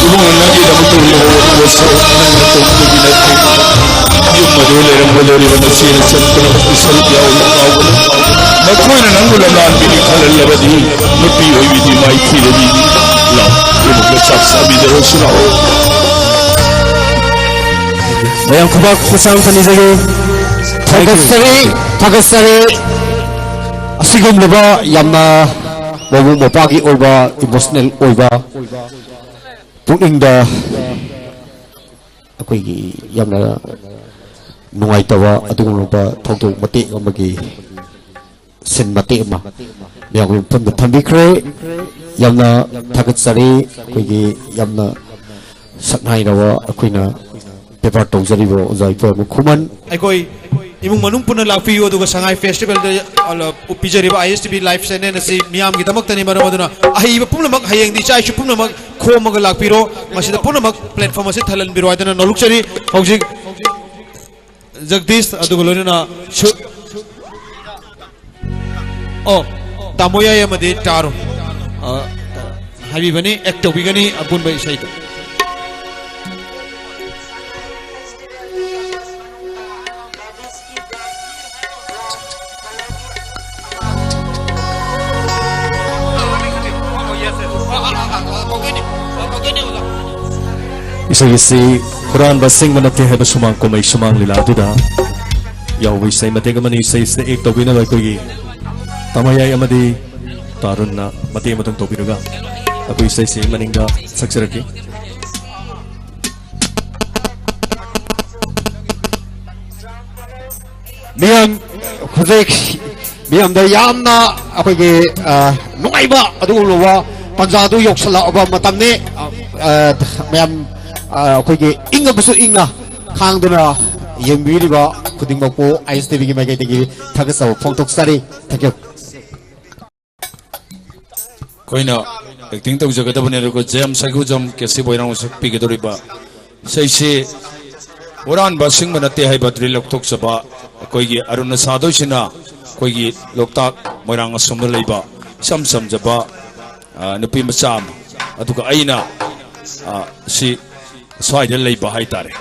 ꯏꯕꯨꯡꯉꯣ, ꯅꯪꯒꯤꯗꯃꯛꯇ ꯍꯧꯔꯤꯕ ꯄꯣꯠꯁꯦ ꯅꯪꯅ ꯇꯧꯕꯒꯤ ꯅꯠꯇꯦ꯫ ꯌꯨꯝ ꯑꯗꯨ ꯂꯩꯔꯝꯒꯗꯧꯔꯤꯕ ꯅꯆꯦꯅ ꯆꯠꯄꯗ ꯁꯔꯨꯛ ꯌꯥꯎꯕ ꯀꯥꯎꯒꯅꯨ꯫ ꯃꯈꯣꯏꯅ ꯅꯪꯕꯨ ꯂꯝꯂꯥꯟꯕꯤꯅꯤ ꯈꯜꯍꯜꯂꯕꯗꯤ ꯅꯨꯄꯤ ꯑꯣꯏꯕꯤꯗꯤ ꯃꯥꯏꯊꯤꯔꯅꯤ꯫ ꯂꯥꯎ, ꯏꯕꯨꯡꯉꯣ, ꯆꯥꯛ ꯆꯥꯃꯤꯟꯅꯔꯁꯤ ꯂꯥꯎ꯫ ꯃꯌꯥꯝ ꯈꯨꯕꯥꯛ ꯈꯨꯁꯥꯡ ꯊꯅꯤꯖꯒꯦ꯫ ꯊꯥꯒꯠꯆꯔꯤ, ꯊꯥꯒꯠꯆꯔꯤ꯫ ꯑꯁꯤꯒꯨꯝꯂꯕ ꯌꯥꯝꯅ ꯃꯕꯨꯡ ꯃꯧꯄ꯭ꯋꯥꯒꯤ ꯑꯣꯏꯕ, ꯏꯃꯣꯁꯅꯦꯜ ꯑꯣꯏꯕ, ꯄꯨꯛꯅꯤꯡꯗ ꯑꯩꯈꯣꯏꯒꯤ ꯌꯥꯝꯅ ꯅꯨꯡꯉꯥꯏꯇꯕ ꯑꯗꯨꯒꯨꯝꯂꯕ ꯊꯧꯗꯣꯛ ꯃꯇꯦꯛ ꯑꯃꯒꯤ ꯁꯤꯟ ꯃꯇꯦꯛ ꯑꯃ ꯃꯌꯥꯝꯒꯤ ꯃꯐꯝꯗ ꯊꯝꯕꯤꯈ꯭ꯔꯦ꯫ ꯌꯥꯝꯅ ꯊꯥꯒꯠꯆꯔꯤ꯫ ꯑꯩꯈꯣꯏꯒꯤ ꯌꯥꯝꯅ ꯁꯛꯅꯥꯏꯔꯕ ꯑꯩꯈꯣꯏꯅ ꯕꯦꯕꯥꯔ ꯇꯧꯖꯔꯤꯕ ꯑꯣꯖꯥ ꯏꯕꯣꯌꯥꯏꯃ ꯈꯨꯃꯟ꯫ ꯑꯩꯈꯣꯏ ꯏꯃꯨꯡ ꯃꯅꯨꯡ ꯄꯨꯟꯅ ꯂꯥꯛꯄꯤꯌꯨ, ꯑꯗꯨꯒ ꯁꯉꯥꯏ ꯐꯦꯁꯇꯤꯚꯦꯜꯗ, ꯑ, ꯄꯤꯖꯔꯤꯕ ꯑꯥꯏ ꯑꯦꯁ ꯇꯤ ꯚꯤ ꯂꯥꯏꯚ ꯆꯦꯅꯦꯜ ꯑꯁꯤ ꯃꯤꯌꯥꯝꯒꯤꯗꯃꯛꯇꯅꯤ꯫ ꯃꯔꯝ ꯑꯗꯨꯅ ꯑꯍꯩꯕ ꯄꯨꯝꯅꯃꯛ ꯍꯌꯦꯡꯗꯤ ꯏꯆꯥ ꯏꯁꯨ ꯄꯨꯝꯅꯃꯛ ꯈꯣꯝꯃꯒ ꯂꯥꯛꯄꯤꯔꯣ꯫ ꯃꯁꯤꯗ ꯄꯨꯝꯅꯃꯛ ꯄ꯭ꯂꯦꯠꯐꯣꯝ ꯑꯁꯤ ꯊꯜꯍꯟꯕꯤꯔꯣ ꯍꯥꯏꯗꯅ ꯅꯣꯂꯨꯛꯆꯔꯤ꯫ ꯍꯧꯖꯤꯛ ꯖꯒꯗꯤꯁ ꯑꯗꯨꯒ ꯂꯣꯏꯅꯅ ꯁꯨ-, ꯑꯣ, ꯇꯥꯃꯣꯌꯥꯏ ꯑꯃꯗꯤ ꯇꯥꯔꯣ, ꯑ, ꯍꯥꯏꯕꯤꯕꯅꯤ, ꯑꯦꯛ ꯇꯧꯕꯤꯒꯅꯤ ꯑꯄꯨꯟꯕ ꯏꯁꯩꯗ꯫ ꯏꯁꯩ ꯑꯁꯤ ꯍꯨꯔꯥꯟꯕ ꯑꯁꯦꯡꯕ ꯅꯠꯇꯦ ꯍꯥꯏꯕ ꯁꯨꯃꯥꯡ ꯀꯨꯝꯍꯩ ꯁꯨꯃꯥꯡ ꯂꯤꯂꯥ ꯑꯗꯨꯗ ꯌꯥꯎꯕ ꯏꯁꯩ ꯃꯇꯦꯛ ꯑꯃꯅꯤ꯫ ꯏꯁꯩ ꯑꯁꯤꯗ ꯑꯦꯛ ꯇꯧꯕꯤꯅꯕ ꯑꯩꯈꯣꯏꯒꯤ ꯇꯥꯃꯣꯌꯥꯏ ꯑꯃꯗꯤ ꯇꯥꯔꯨꯟꯅ ꯃꯇꯦꯛ ꯑꯃꯇꯪ ꯇꯧꯕꯤꯔꯒ꯫ ꯑꯩꯈꯣꯏ ꯏꯁꯩꯁꯤ ꯃꯅꯤꯡꯗ ꯁꯛꯆꯔꯛꯀꯦ꯫ ꯃꯤꯌꯥꯝ, ꯍꯧꯖꯤꯛ ꯃꯤꯌꯥꯝꯗ ꯌꯥꯝꯅ ꯑꯩꯈꯣꯏꯒꯤ, ꯑ, ꯅꯨꯡꯉꯥꯏꯕ ꯑꯗꯨꯒꯨꯝꯂꯕ ꯇꯥꯟꯖꯥꯗꯨ ꯌꯧꯁꯜꯂꯛꯑꯕ ꯃꯇꯝꯅꯤ꯫ ꯑ, ꯑ, ꯃꯌꯥꯝ, ꯑ, ꯑꯩꯈꯣꯏꯒꯤ ꯏꯪꯉꯕꯁꯨ ꯏꯪꯅ ꯈꯥꯡꯗꯨꯅ ꯌꯦꯡꯕꯤꯔꯤꯕ ꯈꯨꯗꯤꯡꯃꯛꯄꯨ ꯑꯥꯏ ꯑꯦꯁ ꯇꯤ ꯚꯤꯒꯤ ꯃꯥꯏꯀꯩꯗꯒꯤ ꯊꯥꯒꯠꯆꯕ ꯐꯣꯡꯗꯣꯛꯆꯔꯤ꯫ Thank you꯫ ꯑꯩꯈꯣꯏꯅ acting ꯇꯧꯖꯒꯗꯕꯅꯤ, ꯑꯗꯨꯒ ꯖꯦꯝꯁ ꯁꯥꯏꯈꯨꯖꯝ, ꯀꯦ ꯁꯤ ꯕꯣꯏꯔꯥꯡ ꯁꯛꯄꯤꯒꯗꯧꯔꯤꯕ ꯏꯁꯩꯁꯤ ꯍꯨꯔꯥꯟꯕ ꯑꯁꯤꯡꯕ ꯅꯠꯇꯦ ꯍꯥꯏꯕ ꯑꯗꯨꯗꯤ ꯂꯧꯊꯣꯛꯆꯕ꯫ ꯑꯩꯈꯣꯏꯒꯤ ꯑꯔꯨꯅ ꯁꯥꯗꯣꯏꯁꯤꯅ ꯑꯩꯈꯣꯏꯒꯤ ꯂꯣꯛꯇꯥꯛ ꯃꯣꯏꯔꯥꯡ ꯑꯁꯣꯝꯗ ꯂꯩꯕ ꯏꯆꯝ ꯆꯝꯖꯕ, ꯑ, ꯅꯨꯄꯤ ꯃꯆꯥ ꯑꯃ, ꯑꯗꯨꯒ ꯑꯩꯅ, ꯑ, ꯁꯤ ꯁ꯭ꯋꯥꯏꯗ ꯂꯩꯕ ꯍꯥꯏꯇꯥꯔꯦ꯫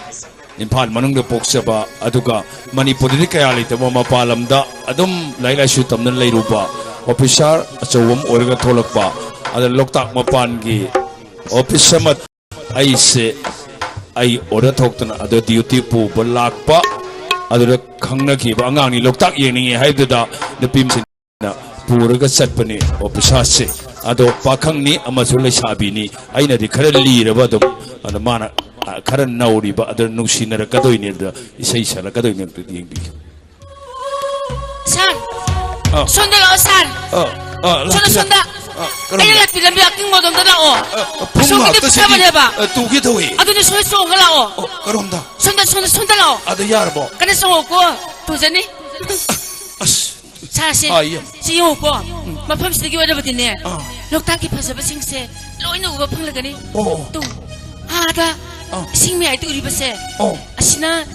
ꯏꯝꯐꯥꯜ ꯃꯅꯨꯡꯗ ꯄꯣꯛꯆꯕ, ꯑꯗꯨꯒ ꯃꯅꯤꯄꯨꯔꯗꯗꯤ ꯀꯌꯥ ꯂꯩꯇꯕ, ꯃꯄꯥꯟ ꯂꯝꯗ ꯑꯗꯨꯝ ꯂꯥꯏꯔꯤꯛ ꯂꯥꯏꯁꯨ ꯇꯝꯗꯨꯅ ꯂꯩꯔꯨꯕ, ꯑꯣꯐꯤꯁꯥꯔ ꯑꯆꯧꯕ ꯑꯃ ꯑꯣꯏꯔꯒ ꯊꯣꯛꯂꯛꯄ, ꯑꯗ ꯂꯣꯛꯇꯥꯛ ꯃꯄꯥꯟꯒꯤ ꯑꯣꯐꯤꯁ ꯑꯃ ꯑꯩꯁꯦ, ꯑꯩ ꯑꯣꯔꯗꯔ ꯊꯣꯛꯇꯅ ꯑꯗ ꯗ꯭ꯌꯨꯇꯤ ꯄꯨꯕ ꯂꯥꯛꯄ, ꯑꯗꯨꯗ ꯈꯪꯅꯈꯤꯕ ꯑꯉꯥꯡꯅꯤ, ꯂꯣꯛꯇꯥꯛ ꯌꯦꯡꯅꯤꯡꯉꯦ ꯍꯥꯏꯕꯗꯨꯗ ꯅꯨꯄꯤ ꯃꯁꯦꯟꯅ ꯄꯨꯔꯒ ꯆꯠꯄꯅꯤ ꯑꯣꯐꯤꯁꯥꯔꯁꯦ꯫ ꯑꯗꯣ ꯄꯥꯈꯪꯅꯤ ꯑꯃꯁꯨ ꯂꯩꯁꯥꯕꯤꯅꯤ, ꯑꯩꯅꯗꯤ ꯈꯔ ꯂꯤꯔꯕ ꯑꯗꯨꯝ, ꯑꯗ ꯃꯥꯅ, ꯑ, ꯈꯔ ꯅꯧꯔꯤꯕ, ꯑꯗꯨꯅ ꯅꯨꯡꯁꯤꯅꯔꯛꯀꯗꯣꯏꯅꯤ, ꯑꯗꯨꯗ ꯏꯁꯩ ꯁꯛꯂꯛꯀꯗꯣꯏꯅꯤ, ꯑꯗꯨꯗꯤ ꯌꯦꯡꯕꯤꯌꯨ꯫ ꯁꯥꯔ, ꯑ꯫ ꯁꯣꯝꯗ ꯂꯥꯛꯑꯣ, ꯁꯥꯔ꯫ ꯑ, ꯑ, ꯁꯣꯝꯗ, ꯂꯥꯛꯄꯤꯔꯣ꯫ ꯁꯣꯝꯗ꯫ ꯑ, ꯀꯔꯝꯕ? ꯑꯩꯅ ꯂꯥꯛꯄꯤ ꯂꯝꯕꯤ ꯑꯀꯤꯡꯕꯗꯣꯝꯗ ꯂꯥꯛꯑꯣ꯫ ꯑ, ꯑ, ꯄꯨꯡ ꯑꯁꯣꯝꯒꯤꯗꯤ ꯉꯥꯛꯇ ꯁꯤꯗꯤ, ꯐꯠꯇꯕꯅꯦꯕ꯫ ꯑ, ꯇꯨꯒꯦ ꯇꯧꯏ꯫ ꯑꯗꯨꯅ ꯁꯣꯏ ꯆꯣꯡꯉ ꯂꯥꯛꯑꯣ꯫ ꯑꯣ, ꯀꯔꯣꯝꯗ? ꯁꯣꯝꯗ, ꯁꯣꯝꯗ, ꯁꯣꯝꯗ ꯂꯥꯛꯑꯣ꯫ ꯑꯗ ꯌꯥꯔꯕꯣ? ꯀꯟꯅ ꯆꯣꯡꯉꯣꯀꯣ, ꯇꯨꯖꯅꯤ꯫ ꯑꯁ꯫ ꯁꯥꯔꯁꯦ, ꯑꯥ, ꯌꯦꯡ꯫ ꯁꯤ ꯌꯦꯡꯉꯨꯀꯣ꯫ ꯎꯝ꯫ ꯃꯐꯝꯁꯤꯗꯒꯤ ꯑꯣꯏꯔꯕꯗꯤꯅꯦ, ꯑꯥ꯫ ꯂꯣꯛꯇꯥꯛꯀꯤ ꯐꯖꯕꯁꯤꯡꯁꯦ ꯂꯣꯏꯅ ꯎꯕ ꯐꯪꯂꯒꯅꯤ꯫ ꯑꯣ, ꯑꯣ꯫ ꯇꯨ, ꯑꯥꯗ ꯑꯥ꯫ ꯏꯁꯤꯡ ꯃꯌꯥꯏꯗ ꯎꯔꯤꯕꯁꯦ, ꯑꯣ꯫ ꯑꯁꯤꯅ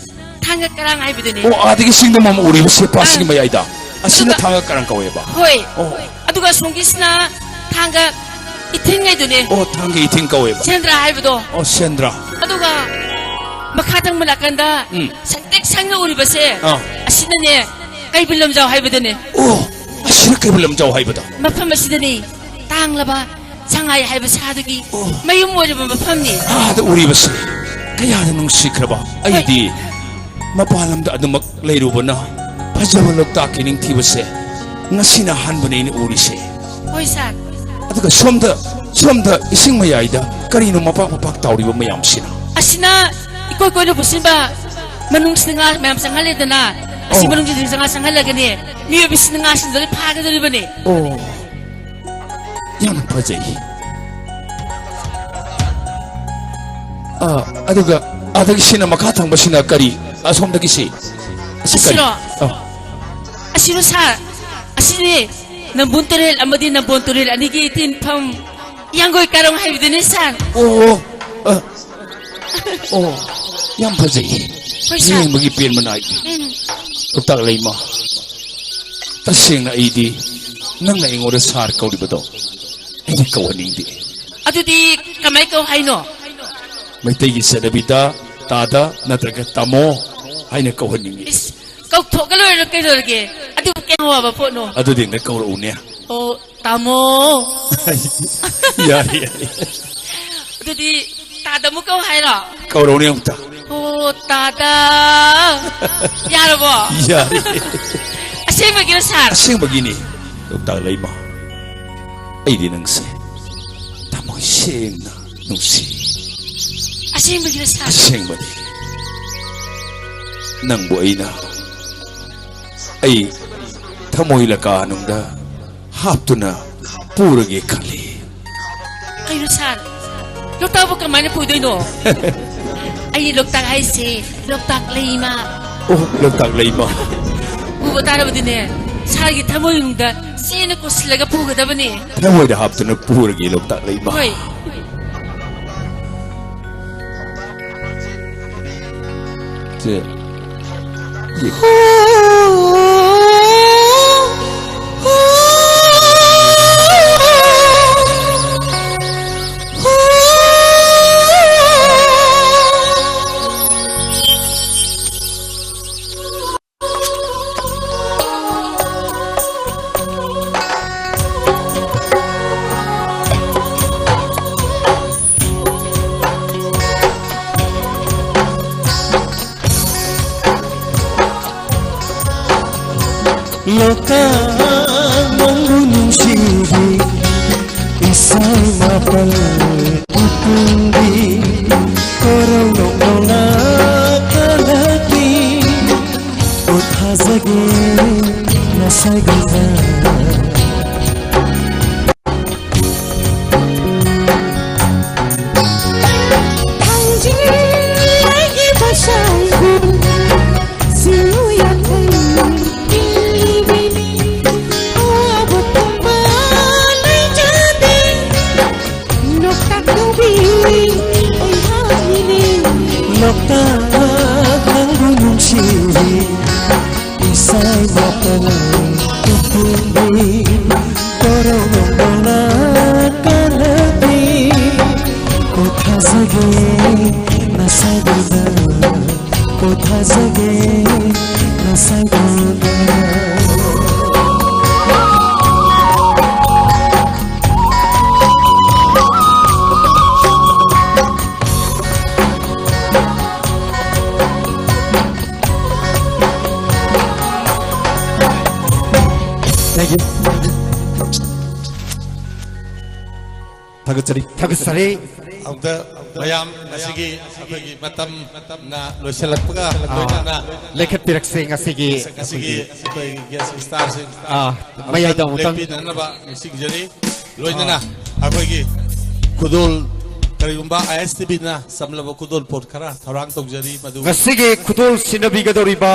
ꯊꯥꯡꯒ ꯀꯔꯥꯡ ꯍꯥꯏꯕꯗꯨꯅꯦ꯫ ꯑꯣ, ꯑꯥꯗꯒꯤ ꯆꯤꯡꯗꯝ ꯑꯃ ꯎꯔꯤꯕꯁꯦ ꯄꯥꯠꯁꯤꯒꯤ ꯑꯥ꯫ ꯃꯌꯥꯏꯗ꯫ ꯑꯁꯤꯅ ꯑꯗꯨꯒ ꯊꯥꯡꯒ ꯀꯔꯥꯡ ꯀꯧꯋꯦꯕ꯫ ꯍꯣꯏ꯫ ꯑꯣ꯫ ꯑꯗꯨꯒ ꯑꯁꯣꯝꯒꯤꯁꯤꯅ ꯊꯥꯡꯒ ꯏꯊꯤꯟ ꯍꯥꯏꯗꯨꯅꯦ꯫ ꯑꯣ, ꯊꯥꯡꯒ ꯏꯊꯤꯟ ꯀꯧꯋꯦꯕ꯫ ꯁꯦꯟꯗ꯭ꯔꯥ ꯍꯥꯏꯕꯗꯣ꯫ ꯑꯣ, ꯁꯦꯟꯗ꯭ꯔꯥ꯫ ꯑꯗꯨꯒ ꯃꯈꯥ ꯊꯪꯕ ꯅꯥꯀꯟꯗ ꯎꯝ꯫ ꯁꯪꯇ꯭ꯔꯤꯛ ꯁꯪꯅ ꯎꯔꯤꯕꯁꯦ, ꯑꯥ꯫ ꯑꯁꯤꯅꯅꯦ ꯀꯩꯕꯨꯜ ꯂꯝꯖꯥꯎ ꯍꯥꯏꯕꯗꯨꯅꯦ꯫ ꯑꯣ, ꯑꯁꯤꯅ ꯀꯩꯕꯨꯜ ꯂꯝꯖꯥꯎ ꯍꯥꯏꯕꯗꯣ꯫ ꯃꯐꯝ ꯑꯁꯤꯗꯅꯤ ꯇꯥꯡꯂꯕ ꯁꯉꯥꯏ ꯍꯥꯏꯕ ꯁꯥꯗꯨꯒꯤ ꯑꯣ꯫ ꯃꯌꯨꯝ ꯑꯣꯏꯔꯤꯕ ꯃꯐꯝꯅꯤ꯫ ꯑꯥꯗ ꯎꯔꯤꯕꯁꯦ ꯀꯌꯥꯗ ꯅꯨꯡꯁꯤꯈ꯭ꯔꯕ꯫ ꯍꯣꯏ꯫ ꯑꯩꯗꯤ ꯃꯄꯥꯟ ꯂꯝꯗ ꯑꯗꯨꯃꯛ ꯂꯩꯔꯨꯕꯅ ꯐꯖꯕ ꯂꯣꯛꯇꯥꯛꯀꯤ ꯅꯤꯡꯊꯤꯕꯁꯦ ꯉꯁꯤꯅ ꯑꯍꯥꯟꯕꯅꯦ ꯑꯩꯅ ꯎꯔꯤꯁꯦ꯫ ꯍꯣꯏ, ꯁꯥꯔ꯫ ꯑꯗꯨꯒ ꯁꯣꯝꯗ ꯁꯣꯝꯗ ꯏꯁꯤꯡ ꯃꯌꯥꯏꯗ ꯀꯔꯤꯅꯣ ꯃꯄꯥꯛ ꯃꯄꯥꯛ ꯇꯥꯎꯔꯤꯕ ꯃꯌꯥꯝꯁꯤꯅ? ꯑꯁꯤꯅ ꯏꯀꯣꯏ ꯀꯣꯏꯅ ꯄꯨꯁꯤꯟꯕ, ꯃꯅꯨꯡꯁꯤꯗ ꯉꯥ ꯃꯌꯥꯝ ꯆꯪꯍꯜꯂꯦꯗꯅ, ꯑꯁꯤ ꯑꯣ꯫ ꯃꯅꯨꯡꯁꯤꯗ ꯆꯪꯉ-, ꯆꯪꯍꯜꯂꯒꯅꯦ, ꯃꯤꯑꯣꯏꯕꯁꯤꯅ ꯉꯥꯁꯤꯡꯗꯣ ꯂꯣꯏ ꯐꯥꯒꯗꯧꯔꯤꯕꯅꯦ꯫ ꯑꯣ, ꯌꯥꯝ ꯐꯖꯩ꯫ ꯑꯥ, ꯑꯗꯨꯒ ꯑꯗꯒꯤꯁꯤꯅ ꯃꯈꯥ ꯊꯪꯕꯁꯤꯅ ꯀꯔꯤ? ꯑꯁꯣꯝꯗꯒꯤꯁꯤ꯫ ꯑꯁꯤ ꯀꯔꯤ? ꯑꯁꯤꯔꯣ? ꯑꯥ꯫ ꯑꯁꯤꯔꯣ ꯁꯥꯔ? ꯑꯁꯤꯅꯦ꯫ ꯅꯝꯕꯨꯜ ꯇꯨꯔꯦꯜ ꯑꯃꯗꯤ ꯅꯝꯕꯣꯜ ꯇꯨꯔꯦꯜ ꯑꯅꯤꯒꯤ ꯇꯤꯟꯐꯝ ꯍꯤꯌꯥꯡꯒꯣꯏ ꯀꯥꯔꯣꯡ ꯍꯥꯏꯕꯗꯨꯅꯤ ꯁꯥꯔ꯫ ꯑꯣ, ꯑ, ꯑꯣ, ꯌꯥꯝ ꯐꯖꯩ꯫ ꯍꯣꯏ ꯁꯥꯔ꯫ ꯌꯦꯡꯕꯒꯤ ꯄꯦꯟꯕ ꯅꯥꯏꯗꯦ꯫ ꯎꯝ꯫ ꯂꯣꯛꯇꯥꯛ ꯂꯩꯃ, ꯇꯁꯦꯡꯅ ꯑꯩꯗꯤ ꯅꯪꯅ ꯑꯩꯉꯣꯟꯗ ꯁꯥꯔ ꯀꯧꯔꯤꯕꯗꯣ ꯑꯩꯗꯤ ꯀꯧꯍꯟꯅꯤꯡꯗꯦ꯫ ꯑꯗꯨꯗꯤ ꯀꯃꯥꯏ ꯀꯧ ꯍꯥꯏꯅꯣ? ꯃꯩꯇꯩꯒꯤ ꯆꯠꯅꯕꯤꯗ ꯇꯥꯗ ꯅꯠꯇ꯭ꯔꯒ ꯇꯥꯃꯣ ꯍꯥꯏꯅ ꯀꯧꯍꯟꯅꯤꯡꯉꯤ꯫ ꯏꯁ, ꯀꯧꯊꯣꯛꯑꯒ ꯂꯣꯏꯔꯦ ꯀꯩꯗꯧꯔꯒꯦ? ꯑꯗꯨꯕꯨ ꯀꯌꯥꯝ ꯋꯥꯕ ꯄꯣꯠꯅꯣ? ꯑꯗꯨꯗꯤ ꯅꯪ ꯀꯧꯔꯛꯎꯅꯦ꯫ ꯑꯣ, ꯇꯥꯃꯣ꯫ ꯌꯥꯔꯦ, ꯌꯥꯔꯦ꯫ ꯑꯗꯨꯗꯤ ꯇꯥꯗ ꯑꯃꯨꯛ ꯀꯧ ꯍꯥꯏꯔꯣ? ꯀꯧꯔꯛꯎꯅꯦ ꯑꯃꯨꯛꯇ꯫ ꯑꯣ, ꯇꯥꯗ꯫ ꯌꯥꯔꯕꯣ? ꯌꯥꯔꯦ꯫ ꯑꯁꯦꯡꯕꯒꯤꯔꯣ, ꯁꯥꯔ? ꯑꯁꯦꯡꯕꯒꯤꯅꯤ, ꯂꯣꯛꯇꯥꯛ ꯂꯩꯃ꯫ ꯑꯩꯗꯤ ꯅꯪꯁꯦ ꯊꯃꯣꯏ ꯁꯦꯡꯅ ꯅꯨꯡꯁꯤ꯫ ꯑꯁꯦꯡꯕꯒꯤꯔꯣ, ꯁꯥꯔ? ꯑꯁꯦꯡꯕꯅꯤ꯫ ꯅꯪꯕꯨ ꯑꯩꯅ, ꯑꯩ ꯊꯃꯣꯏ ꯂꯀꯥꯅꯨꯡꯗ ꯍꯥꯞꯇꯨꯅ ꯄꯨꯔꯒꯦ ꯈꯜꯂꯤ꯫ ꯀꯩꯅꯣ ꯁꯥꯔ? ꯂꯣꯛꯇꯥꯛꯄꯨ ꯀꯃꯥꯏꯅ ꯄꯨꯗꯣꯏꯅꯣ? ꯑꯩ ꯂꯣꯛꯇꯥꯛ ꯍꯥꯏꯁꯦ ꯂꯣꯛꯇꯥꯛ ꯂꯩꯃ꯫ ꯑꯣ, ꯂꯣꯛꯇꯥꯛ ꯂꯩꯃ꯫ ꯄꯨꯕ ꯇꯥꯔꯕꯗꯤꯅꯦ, ꯁꯥꯔꯒꯤ ꯊꯃꯣꯏꯅꯨꯡꯗ ꯆꯦꯅ ꯀꯣꯠꯁꯤꯜꯂꯒ ꯄꯨꯒꯗꯕꯅꯦ꯫ ꯊꯃꯣꯏꯗ ꯍꯥꯞꯇꯨꯅ ꯄꯨꯔꯒꯦ ꯂꯣꯛꯇꯥꯛ ꯂꯩꯃ꯫ ꯍꯣꯏ꯫ ꯁꯦ꯫ ꯌꯦ꯫ ꯅꯪꯕꯨ ꯅꯨꯡꯁꯤ ꯏꯁꯩ ꯃꯇꯝ ꯏꯐꯨꯟꯕꯤ ꯀꯣꯔꯣꯅꯣꯅ ꯀꯥꯟꯅꯕꯤ ꯀꯣꯊꯥꯖꯒꯦ ꯅꯁꯥꯏꯗꯨꯗ ꯀꯣꯊꯥꯖꯒꯦ ꯅꯁꯥꯏꯗꯨꯗ Thank you. ꯊꯥꯒꯠꯆꯔꯤ꯫ ꯊꯥꯒꯠꯆꯔꯤ꯫ ꯑꯃꯨꯛꯇ ꯃꯌꯥꯝ ꯉꯁꯤꯒꯤ ꯑꯩꯈꯣꯏꯒꯤ ꯃꯇꯝꯅ ꯂꯣꯏꯁꯤꯜꯂꯛꯄꯒ ꯂꯣꯏꯅꯅ ꯂꯦꯈꯠꯄꯤꯔꯛꯁꯦ ꯉꯁꯤꯒꯤ ꯉꯁꯤꯒꯤ ꯑꯩꯈꯣꯏꯒꯤ ꯒꯦꯁ ꯁ꯭ꯇꯥꯔꯁꯤꯡ ꯑꯥ, ꯃꯌꯥꯏꯗ ꯑꯃꯨꯛꯇꯪ ꯂꯦꯡꯕꯤꯅꯅꯕ ꯅꯤꯡꯁꯤꯡꯖꯔꯤ꯫ ꯂꯣꯏꯅꯅ ꯑꯩꯈꯣꯏꯒꯤ ꯈꯨꯗꯣꯜ, ꯀꯔꯤꯒꯨꯝꯕ ꯑꯥꯏ ꯑꯦꯁ ꯇꯤ ꯚꯤꯅ ꯁꯝꯂꯕ ꯈꯨꯗꯣꯜ ꯄꯣꯠ ꯈꯔ ꯊꯧꯔꯥꯡ ꯇꯧꯖꯔꯤ, ꯃꯗꯨ ꯉꯁꯤꯒꯤ ꯈꯨꯗꯣꯜ ꯁꯤꯟꯅꯕꯤꯒꯗꯧꯔꯤꯕ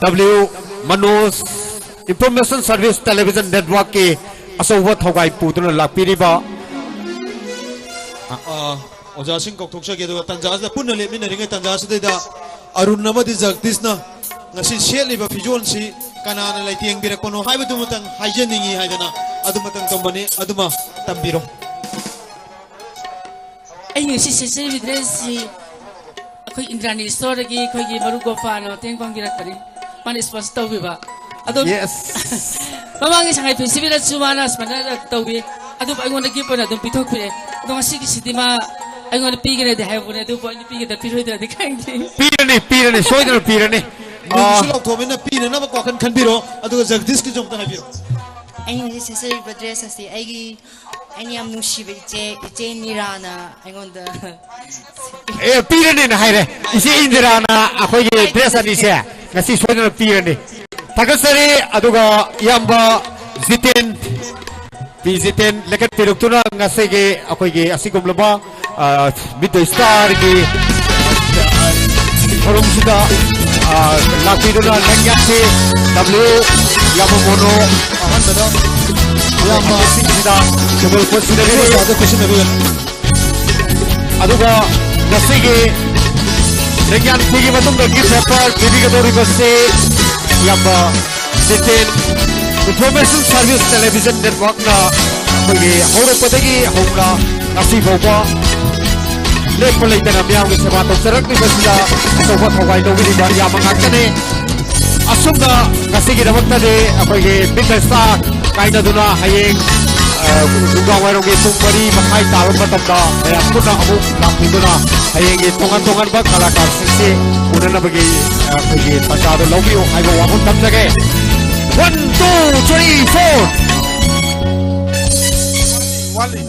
W Manoj Information Service Television Networkꯀꯤ ꯑꯆꯧꯕ ꯊꯧꯒꯥꯏ ꯄꯨꯗꯨꯅ ꯂꯥꯛꯄꯤꯔꯤꯕ ꯑ, ꯑꯣꯖꯥꯁꯤꯡ ꯀꯧꯊꯣꯛꯆꯒꯦ, ꯑꯗꯨꯒ ꯇꯟꯖꯥꯁꯤꯗ ꯄꯨꯟꯅ ꯂꯦꯞꯃꯤꯟꯅꯔꯤꯉꯩ ꯇꯟꯖꯥꯁꯤꯗꯩꯗ ꯑꯔꯨꯟ ꯑꯃꯗꯤ ꯖꯒꯗꯤꯁꯅ ꯉꯁꯤ ꯁꯦꯠꯂꯤꯕ ꯐꯤꯖꯣꯜꯁꯤ ꯀꯅꯥꯅ ꯂꯩꯇꯦꯡꯕꯤꯔꯛꯄꯅꯣ ꯍꯥꯏꯕꯗꯨꯃꯇꯪ ꯍꯥꯏꯖꯅꯤꯡꯏ ꯍꯥꯏꯗꯅ ꯑꯗꯨꯃꯇꯪ ꯇꯝꯕꯅꯤ, ꯑꯗꯨꯃ ꯇꯝꯕꯤꯔꯣ꯫ ꯑꯩ ꯉꯁꯤ ꯁꯦꯠꯆꯔꯤꯕ ꯗ꯭ꯔꯦꯁꯁꯤ ꯑꯩꯈꯣꯏ ꯏꯟꯗ꯭ꯔꯥꯅꯤ ꯁ꯭ꯇꯣꯔꯗꯒꯤ ꯑꯩꯈꯣꯏꯒꯤ ꯃꯔꯨꯞ ꯒꯣꯄꯥꯅ ꯃꯇꯦꯡ ꯄꯥꯡꯕꯤꯔꯛꯄꯅꯤ꯫ ꯃꯥꯅ ꯁ꯭ꯄꯣꯟꯁꯔ ꯇꯧꯕꯤꯕ꯫ ꯑꯗꯣ Yes. ꯃꯃꯥꯡꯒꯤ ꯁꯉꯥꯏ ꯐꯦꯁꯇꯤꯚꯦꯜꯗꯁꯨ ꯃꯥꯅ ꯁꯨꯃꯥꯏꯅ ꯇꯧꯕꯤ꯫ ꯑꯗꯨꯕꯨ ꯑꯩꯉꯣꯟꯗ ꯒꯤꯐ ꯑꯣꯏꯅ ꯑꯗꯨꯝ ꯄꯤꯊꯣꯛꯄꯤꯔꯦ꯫ ꯑꯗꯣ ꯉꯁꯤꯒꯤꯁꯤꯗꯤ ꯃꯥ ꯑꯩꯉꯣꯟꯗ ꯄꯤꯒꯅꯤꯗꯤ ꯍꯥꯏꯍꯧꯕꯅꯦ, ꯑꯗꯨꯕꯨ ꯑꯩꯅ ꯄꯤꯒꯗ꯭ꯔꯥ ꯄꯤꯔꯣꯏꯗ꯭ꯔꯗꯤ ꯈꯪꯗꯦ꯫ ꯄꯤꯔꯅꯤ, ꯄꯤꯔꯅꯤ, ꯁꯣꯏꯗꯅ ꯄꯤꯔꯅꯤ꯫ ꯃꯤꯡꯁꯨ ꯑꯥ꯫ ꯂꯥꯎꯊꯣꯛꯑꯃꯤꯅ ꯄꯤꯅꯅꯕ ꯋꯥꯈꯜ ꯈꯟꯕꯤꯔꯣ꯫ ꯑꯗꯨꯒ ꯖꯒꯗꯤꯁꯀꯤꯁꯨ ꯑꯝꯇ ꯍꯥꯏꯕꯤꯌꯨ꯫ ꯑꯩꯅ ꯉꯁꯤ ꯁꯦꯠꯆꯔꯤꯕ ꯗ꯭ꯔꯦꯁ ꯑꯁꯤ ꯑꯩꯒꯤ ꯑꯩꯅ ꯌꯥꯝ ꯅꯨꯡꯁꯤꯕ ꯏꯆꯦ, ꯏꯆꯦ ꯅꯤꯔꯥꯅ ꯑꯩꯉꯣꯟꯗ ꯑꯦ, ꯄꯤꯔꯅꯤꯅ ꯍꯥꯏꯔꯦ꯫ ꯏꯆꯦ ꯏꯟꯗꯤꯔꯥꯅ ꯑꯩꯈꯣꯏꯒꯤ ꯗ꯭ꯔꯦꯁ ꯑꯅꯤꯁꯦ ꯉꯁꯤ ꯁꯣꯏꯗꯅ ꯄꯤꯔꯅꯤ꯫ ꯊꯥꯒꯠꯆꯔꯤ꯫ ꯑꯗꯨꯒ ꯏꯌꯥꯝꯕ ꯖꯤꯇꯦꯟ, ꯄꯤ ꯖꯤꯇꯦꯟ ꯂꯦꯡꯈꯠꯄꯤꯔꯛꯇꯨꯅ ꯉꯁꯤꯒꯤ ꯑꯩꯈꯣꯏꯒꯤ ꯑꯁꯤꯒꯨꯝꯂꯕ, ꯑ, ꯃꯤꯠ ꯗ ꯁ꯭ꯇꯥꯔꯒꯤ, ꯑ, ꯊꯧꯔꯝꯁꯤꯗ, ꯑ, ꯂꯥꯛꯄꯤꯗꯨꯅ ꯂꯦꯡꯌꯥꯟꯁꯤ ꯗꯕ꯭ꯂꯤꯎ ꯏꯌꯥꯝꯕ ꯃꯣꯅꯣ ꯑꯍꯥꯟꯕꯗ ꯏꯌꯥꯝꯕ ꯁꯤꯡꯁꯤꯗ ꯇꯦꯕꯜ ꯄꯣꯠ ꯁꯤꯟꯅꯕꯤꯔꯤ꯫ ꯑꯗꯨꯒ ꯉꯁꯤꯒꯤ ꯂꯦꯡꯌꯥꯟ ꯐꯤꯒꯤ ꯃꯇꯨꯡꯗ gift hamper ꯄꯤꯕꯤꯒꯗꯧꯔꯤꯕꯁꯤ ꯏꯌꯥꯝꯕ ꯖꯤꯇꯦꯟ, Information Service Television Networkꯅ ꯑꯩꯈꯣꯏꯒꯤ ꯍꯧꯔꯛꯄꯗꯒꯤ ꯍꯧꯅ ꯉꯁꯤ ꯐꯥꯎꯕ ꯂꯦꯞꯄ ꯂꯩꯇꯅ ꯃꯤꯌꯥꯝꯒꯤ ꯁꯦꯕꯥ ꯇꯧꯖꯔꯛꯂꯤꯕꯁꯤꯗ ꯑꯆꯧꯕ ꯊꯧꯒꯥꯏ ꯂꯧꯕꯤꯔꯤꯕ ꯏꯌꯥꯝꯕ ꯉꯥꯛꯇꯅꯤ꯫ ꯑꯁꯨꯝꯅ ꯉꯁꯤꯒꯤꯗꯃꯛꯇꯗꯤ ꯑꯩꯈꯣꯏꯒꯤ Meet the Star ꯀꯥꯏꯅꯗꯨꯅ ꯍꯌꯦꯡ, ꯑ, ꯅꯨꯡꯗꯥꯡꯋꯥꯏꯔꯝꯒꯤ ꯄꯨꯡ ꯃꯔꯤ ꯃꯈꯥꯏ ꯇꯥꯕ ꯃꯇꯝꯗ ꯃꯌꯥꯝ ꯄꯨꯟꯅ ꯑꯃꯨꯛ ꯂꯥꯛꯄꯤꯗꯨꯅ ꯍꯌꯦꯡꯒꯤ ꯇꯣꯉꯥꯟ ꯇꯣꯉꯥꯟꯕ ꯀꯂꯥꯀꯥꯔꯁꯤꯡꯁꯤ ꯎꯅꯅꯕꯒꯤ, ꯑ, ꯑꯩꯈꯣꯏꯒꯤ ꯇꯥꯟꯖꯥꯗꯨ ꯂꯧꯕꯤꯌꯨ ꯍꯥꯏꯕ ꯋꯥꯐꯝ ꯊꯝꯖꯒꯦ꯫ One, two, three, four꯫ ꯋꯥꯠꯂꯤ꯫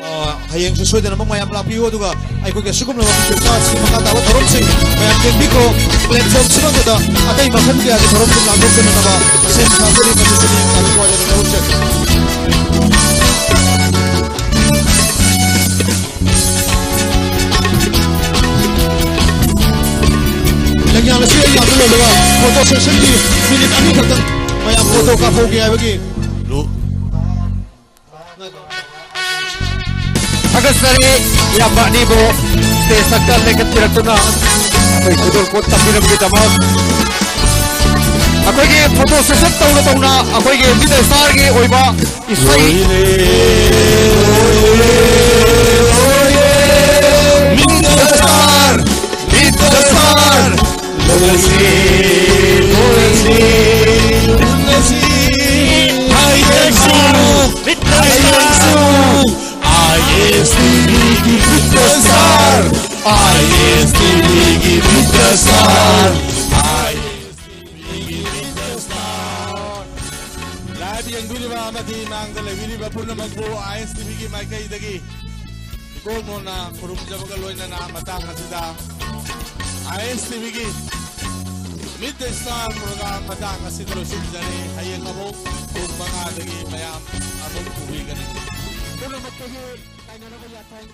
ꯑ, ꯍꯌꯦꯡꯁꯨ ꯁꯣꯏꯗꯅꯃꯛ ꯃꯌꯥꯝ ꯂꯥꯛꯄꯤꯌꯨ, ꯑꯗꯨꯒ ꯑꯩꯈꯣꯏꯒꯤ ꯑꯁꯤꯒꯨꯝꯂꯕ ꯃꯤꯀꯨꯞꯇ ꯑꯁꯤꯒꯤ ꯃꯈꯥ ꯇꯥꯕ ꯊꯧꯔꯝꯁꯤꯡ ꯃꯌꯥꯝ ꯌꯦꯡꯕꯤꯈꯣ꯫ Platform ꯁꯤꯃꯛꯇꯗ ꯑꯇꯩ ꯃꯐꯝ ꯀꯌꯥꯒꯤ ꯊꯧꯔꯝꯁꯤꯡ ꯂꯥꯡꯊꯣꯛꯇꯅꯅꯕ ꯁꯦꯝ ꯁꯥꯖꯔꯤ꯫ ꯃꯗꯨꯁꯨ ꯃꯤꯠꯌꯦꯡ ꯇꯥꯕꯤꯌꯨ ꯍꯥꯏꯗꯅ ꯂꯧꯖꯒꯦ꯫ ꯂꯦꯡꯌꯥꯟ ꯑꯁꯤ ꯑꯩ ꯌꯥꯝꯅ ꯂꯣꯏꯔꯒ photo sessionꯒꯤ minute ꯑꯅꯤꯈꯛꯇꯪ ꯃꯌꯥꯝ photo ꯀꯥꯞꯍꯧꯒꯦ ꯍꯥꯏꯕꯒꯤ ꯊꯥꯒꯠꯆꯔꯤ꯫ ꯏꯌꯥꯝꯕ ꯑꯅꯤꯕꯨ stage ꯃꯊꯛꯇ ꯂꯦꯡꯈꯠꯄꯤꯔꯛꯇꯨꯅ ꯑꯩꯈꯣꯏ ꯈꯨꯗꯣꯜꯄꯣꯠ ꯇꯝꯕꯤꯔꯝꯕꯒꯤꯗꯃꯛ꯫ ꯑꯩꯈꯣꯏꯒꯤ photo session ꯇꯧꯅ ꯇꯧꯅ ꯑꯩꯈꯣꯏꯒꯤ Meet the Starꯒꯤ ꯑꯣꯏꯕ ꯏꯁꯩ꯫ Meet the Star! Meet the Star! ꯂꯣꯏꯁꯤ, ꯂꯣꯏꯁꯤ, ꯂꯣꯏꯁꯤ꯫ ꯍꯌꯦꯡꯁꯨ, ꯍꯌꯦꯡꯁꯨ ISTVꯒꯤ Meet the Star, ISTVꯒꯤ Meet the Star, ISTVꯒꯤ Meet the Star꯫ Live ꯌꯦꯡꯕꯤꯔꯤꯕ ꯑꯃꯗꯤ ꯃꯥꯡꯗ ꯂꯩꯕꯤꯔꯤꯕ ꯄꯨꯝꯅꯃꯛꯄꯨ ISTVꯒꯤ ꯃꯥꯏꯀꯩꯗꯒꯤ ꯏꯀꯣꯛ ꯅꯣꯟꯅ ꯈꯨꯔꯨꯝꯖꯕꯒ ꯂꯣꯏꯅꯅ ꯃꯇꯥꯡ ꯑꯁꯤꯗ ISTVꯒꯤ Meet the Star program ꯃꯇꯥꯡ ꯑꯁꯤꯗ ꯂꯣꯏꯁꯤꯟꯖꯔꯦ꯫ ꯍꯌꯦꯡ ꯑꯃꯨꯛ ꯄꯨꯡ ꯃꯉꯥꯗꯒꯤ ꯃꯌꯥꯝ ꯑꯃꯨꯛ ꯎꯕꯤꯒꯅꯤ꯫ ꯄꯨꯝꯅꯃꯛꯇꯒꯤ ꯀꯥꯏꯅꯅꯕ ꯌꯥꯊꯪ꯫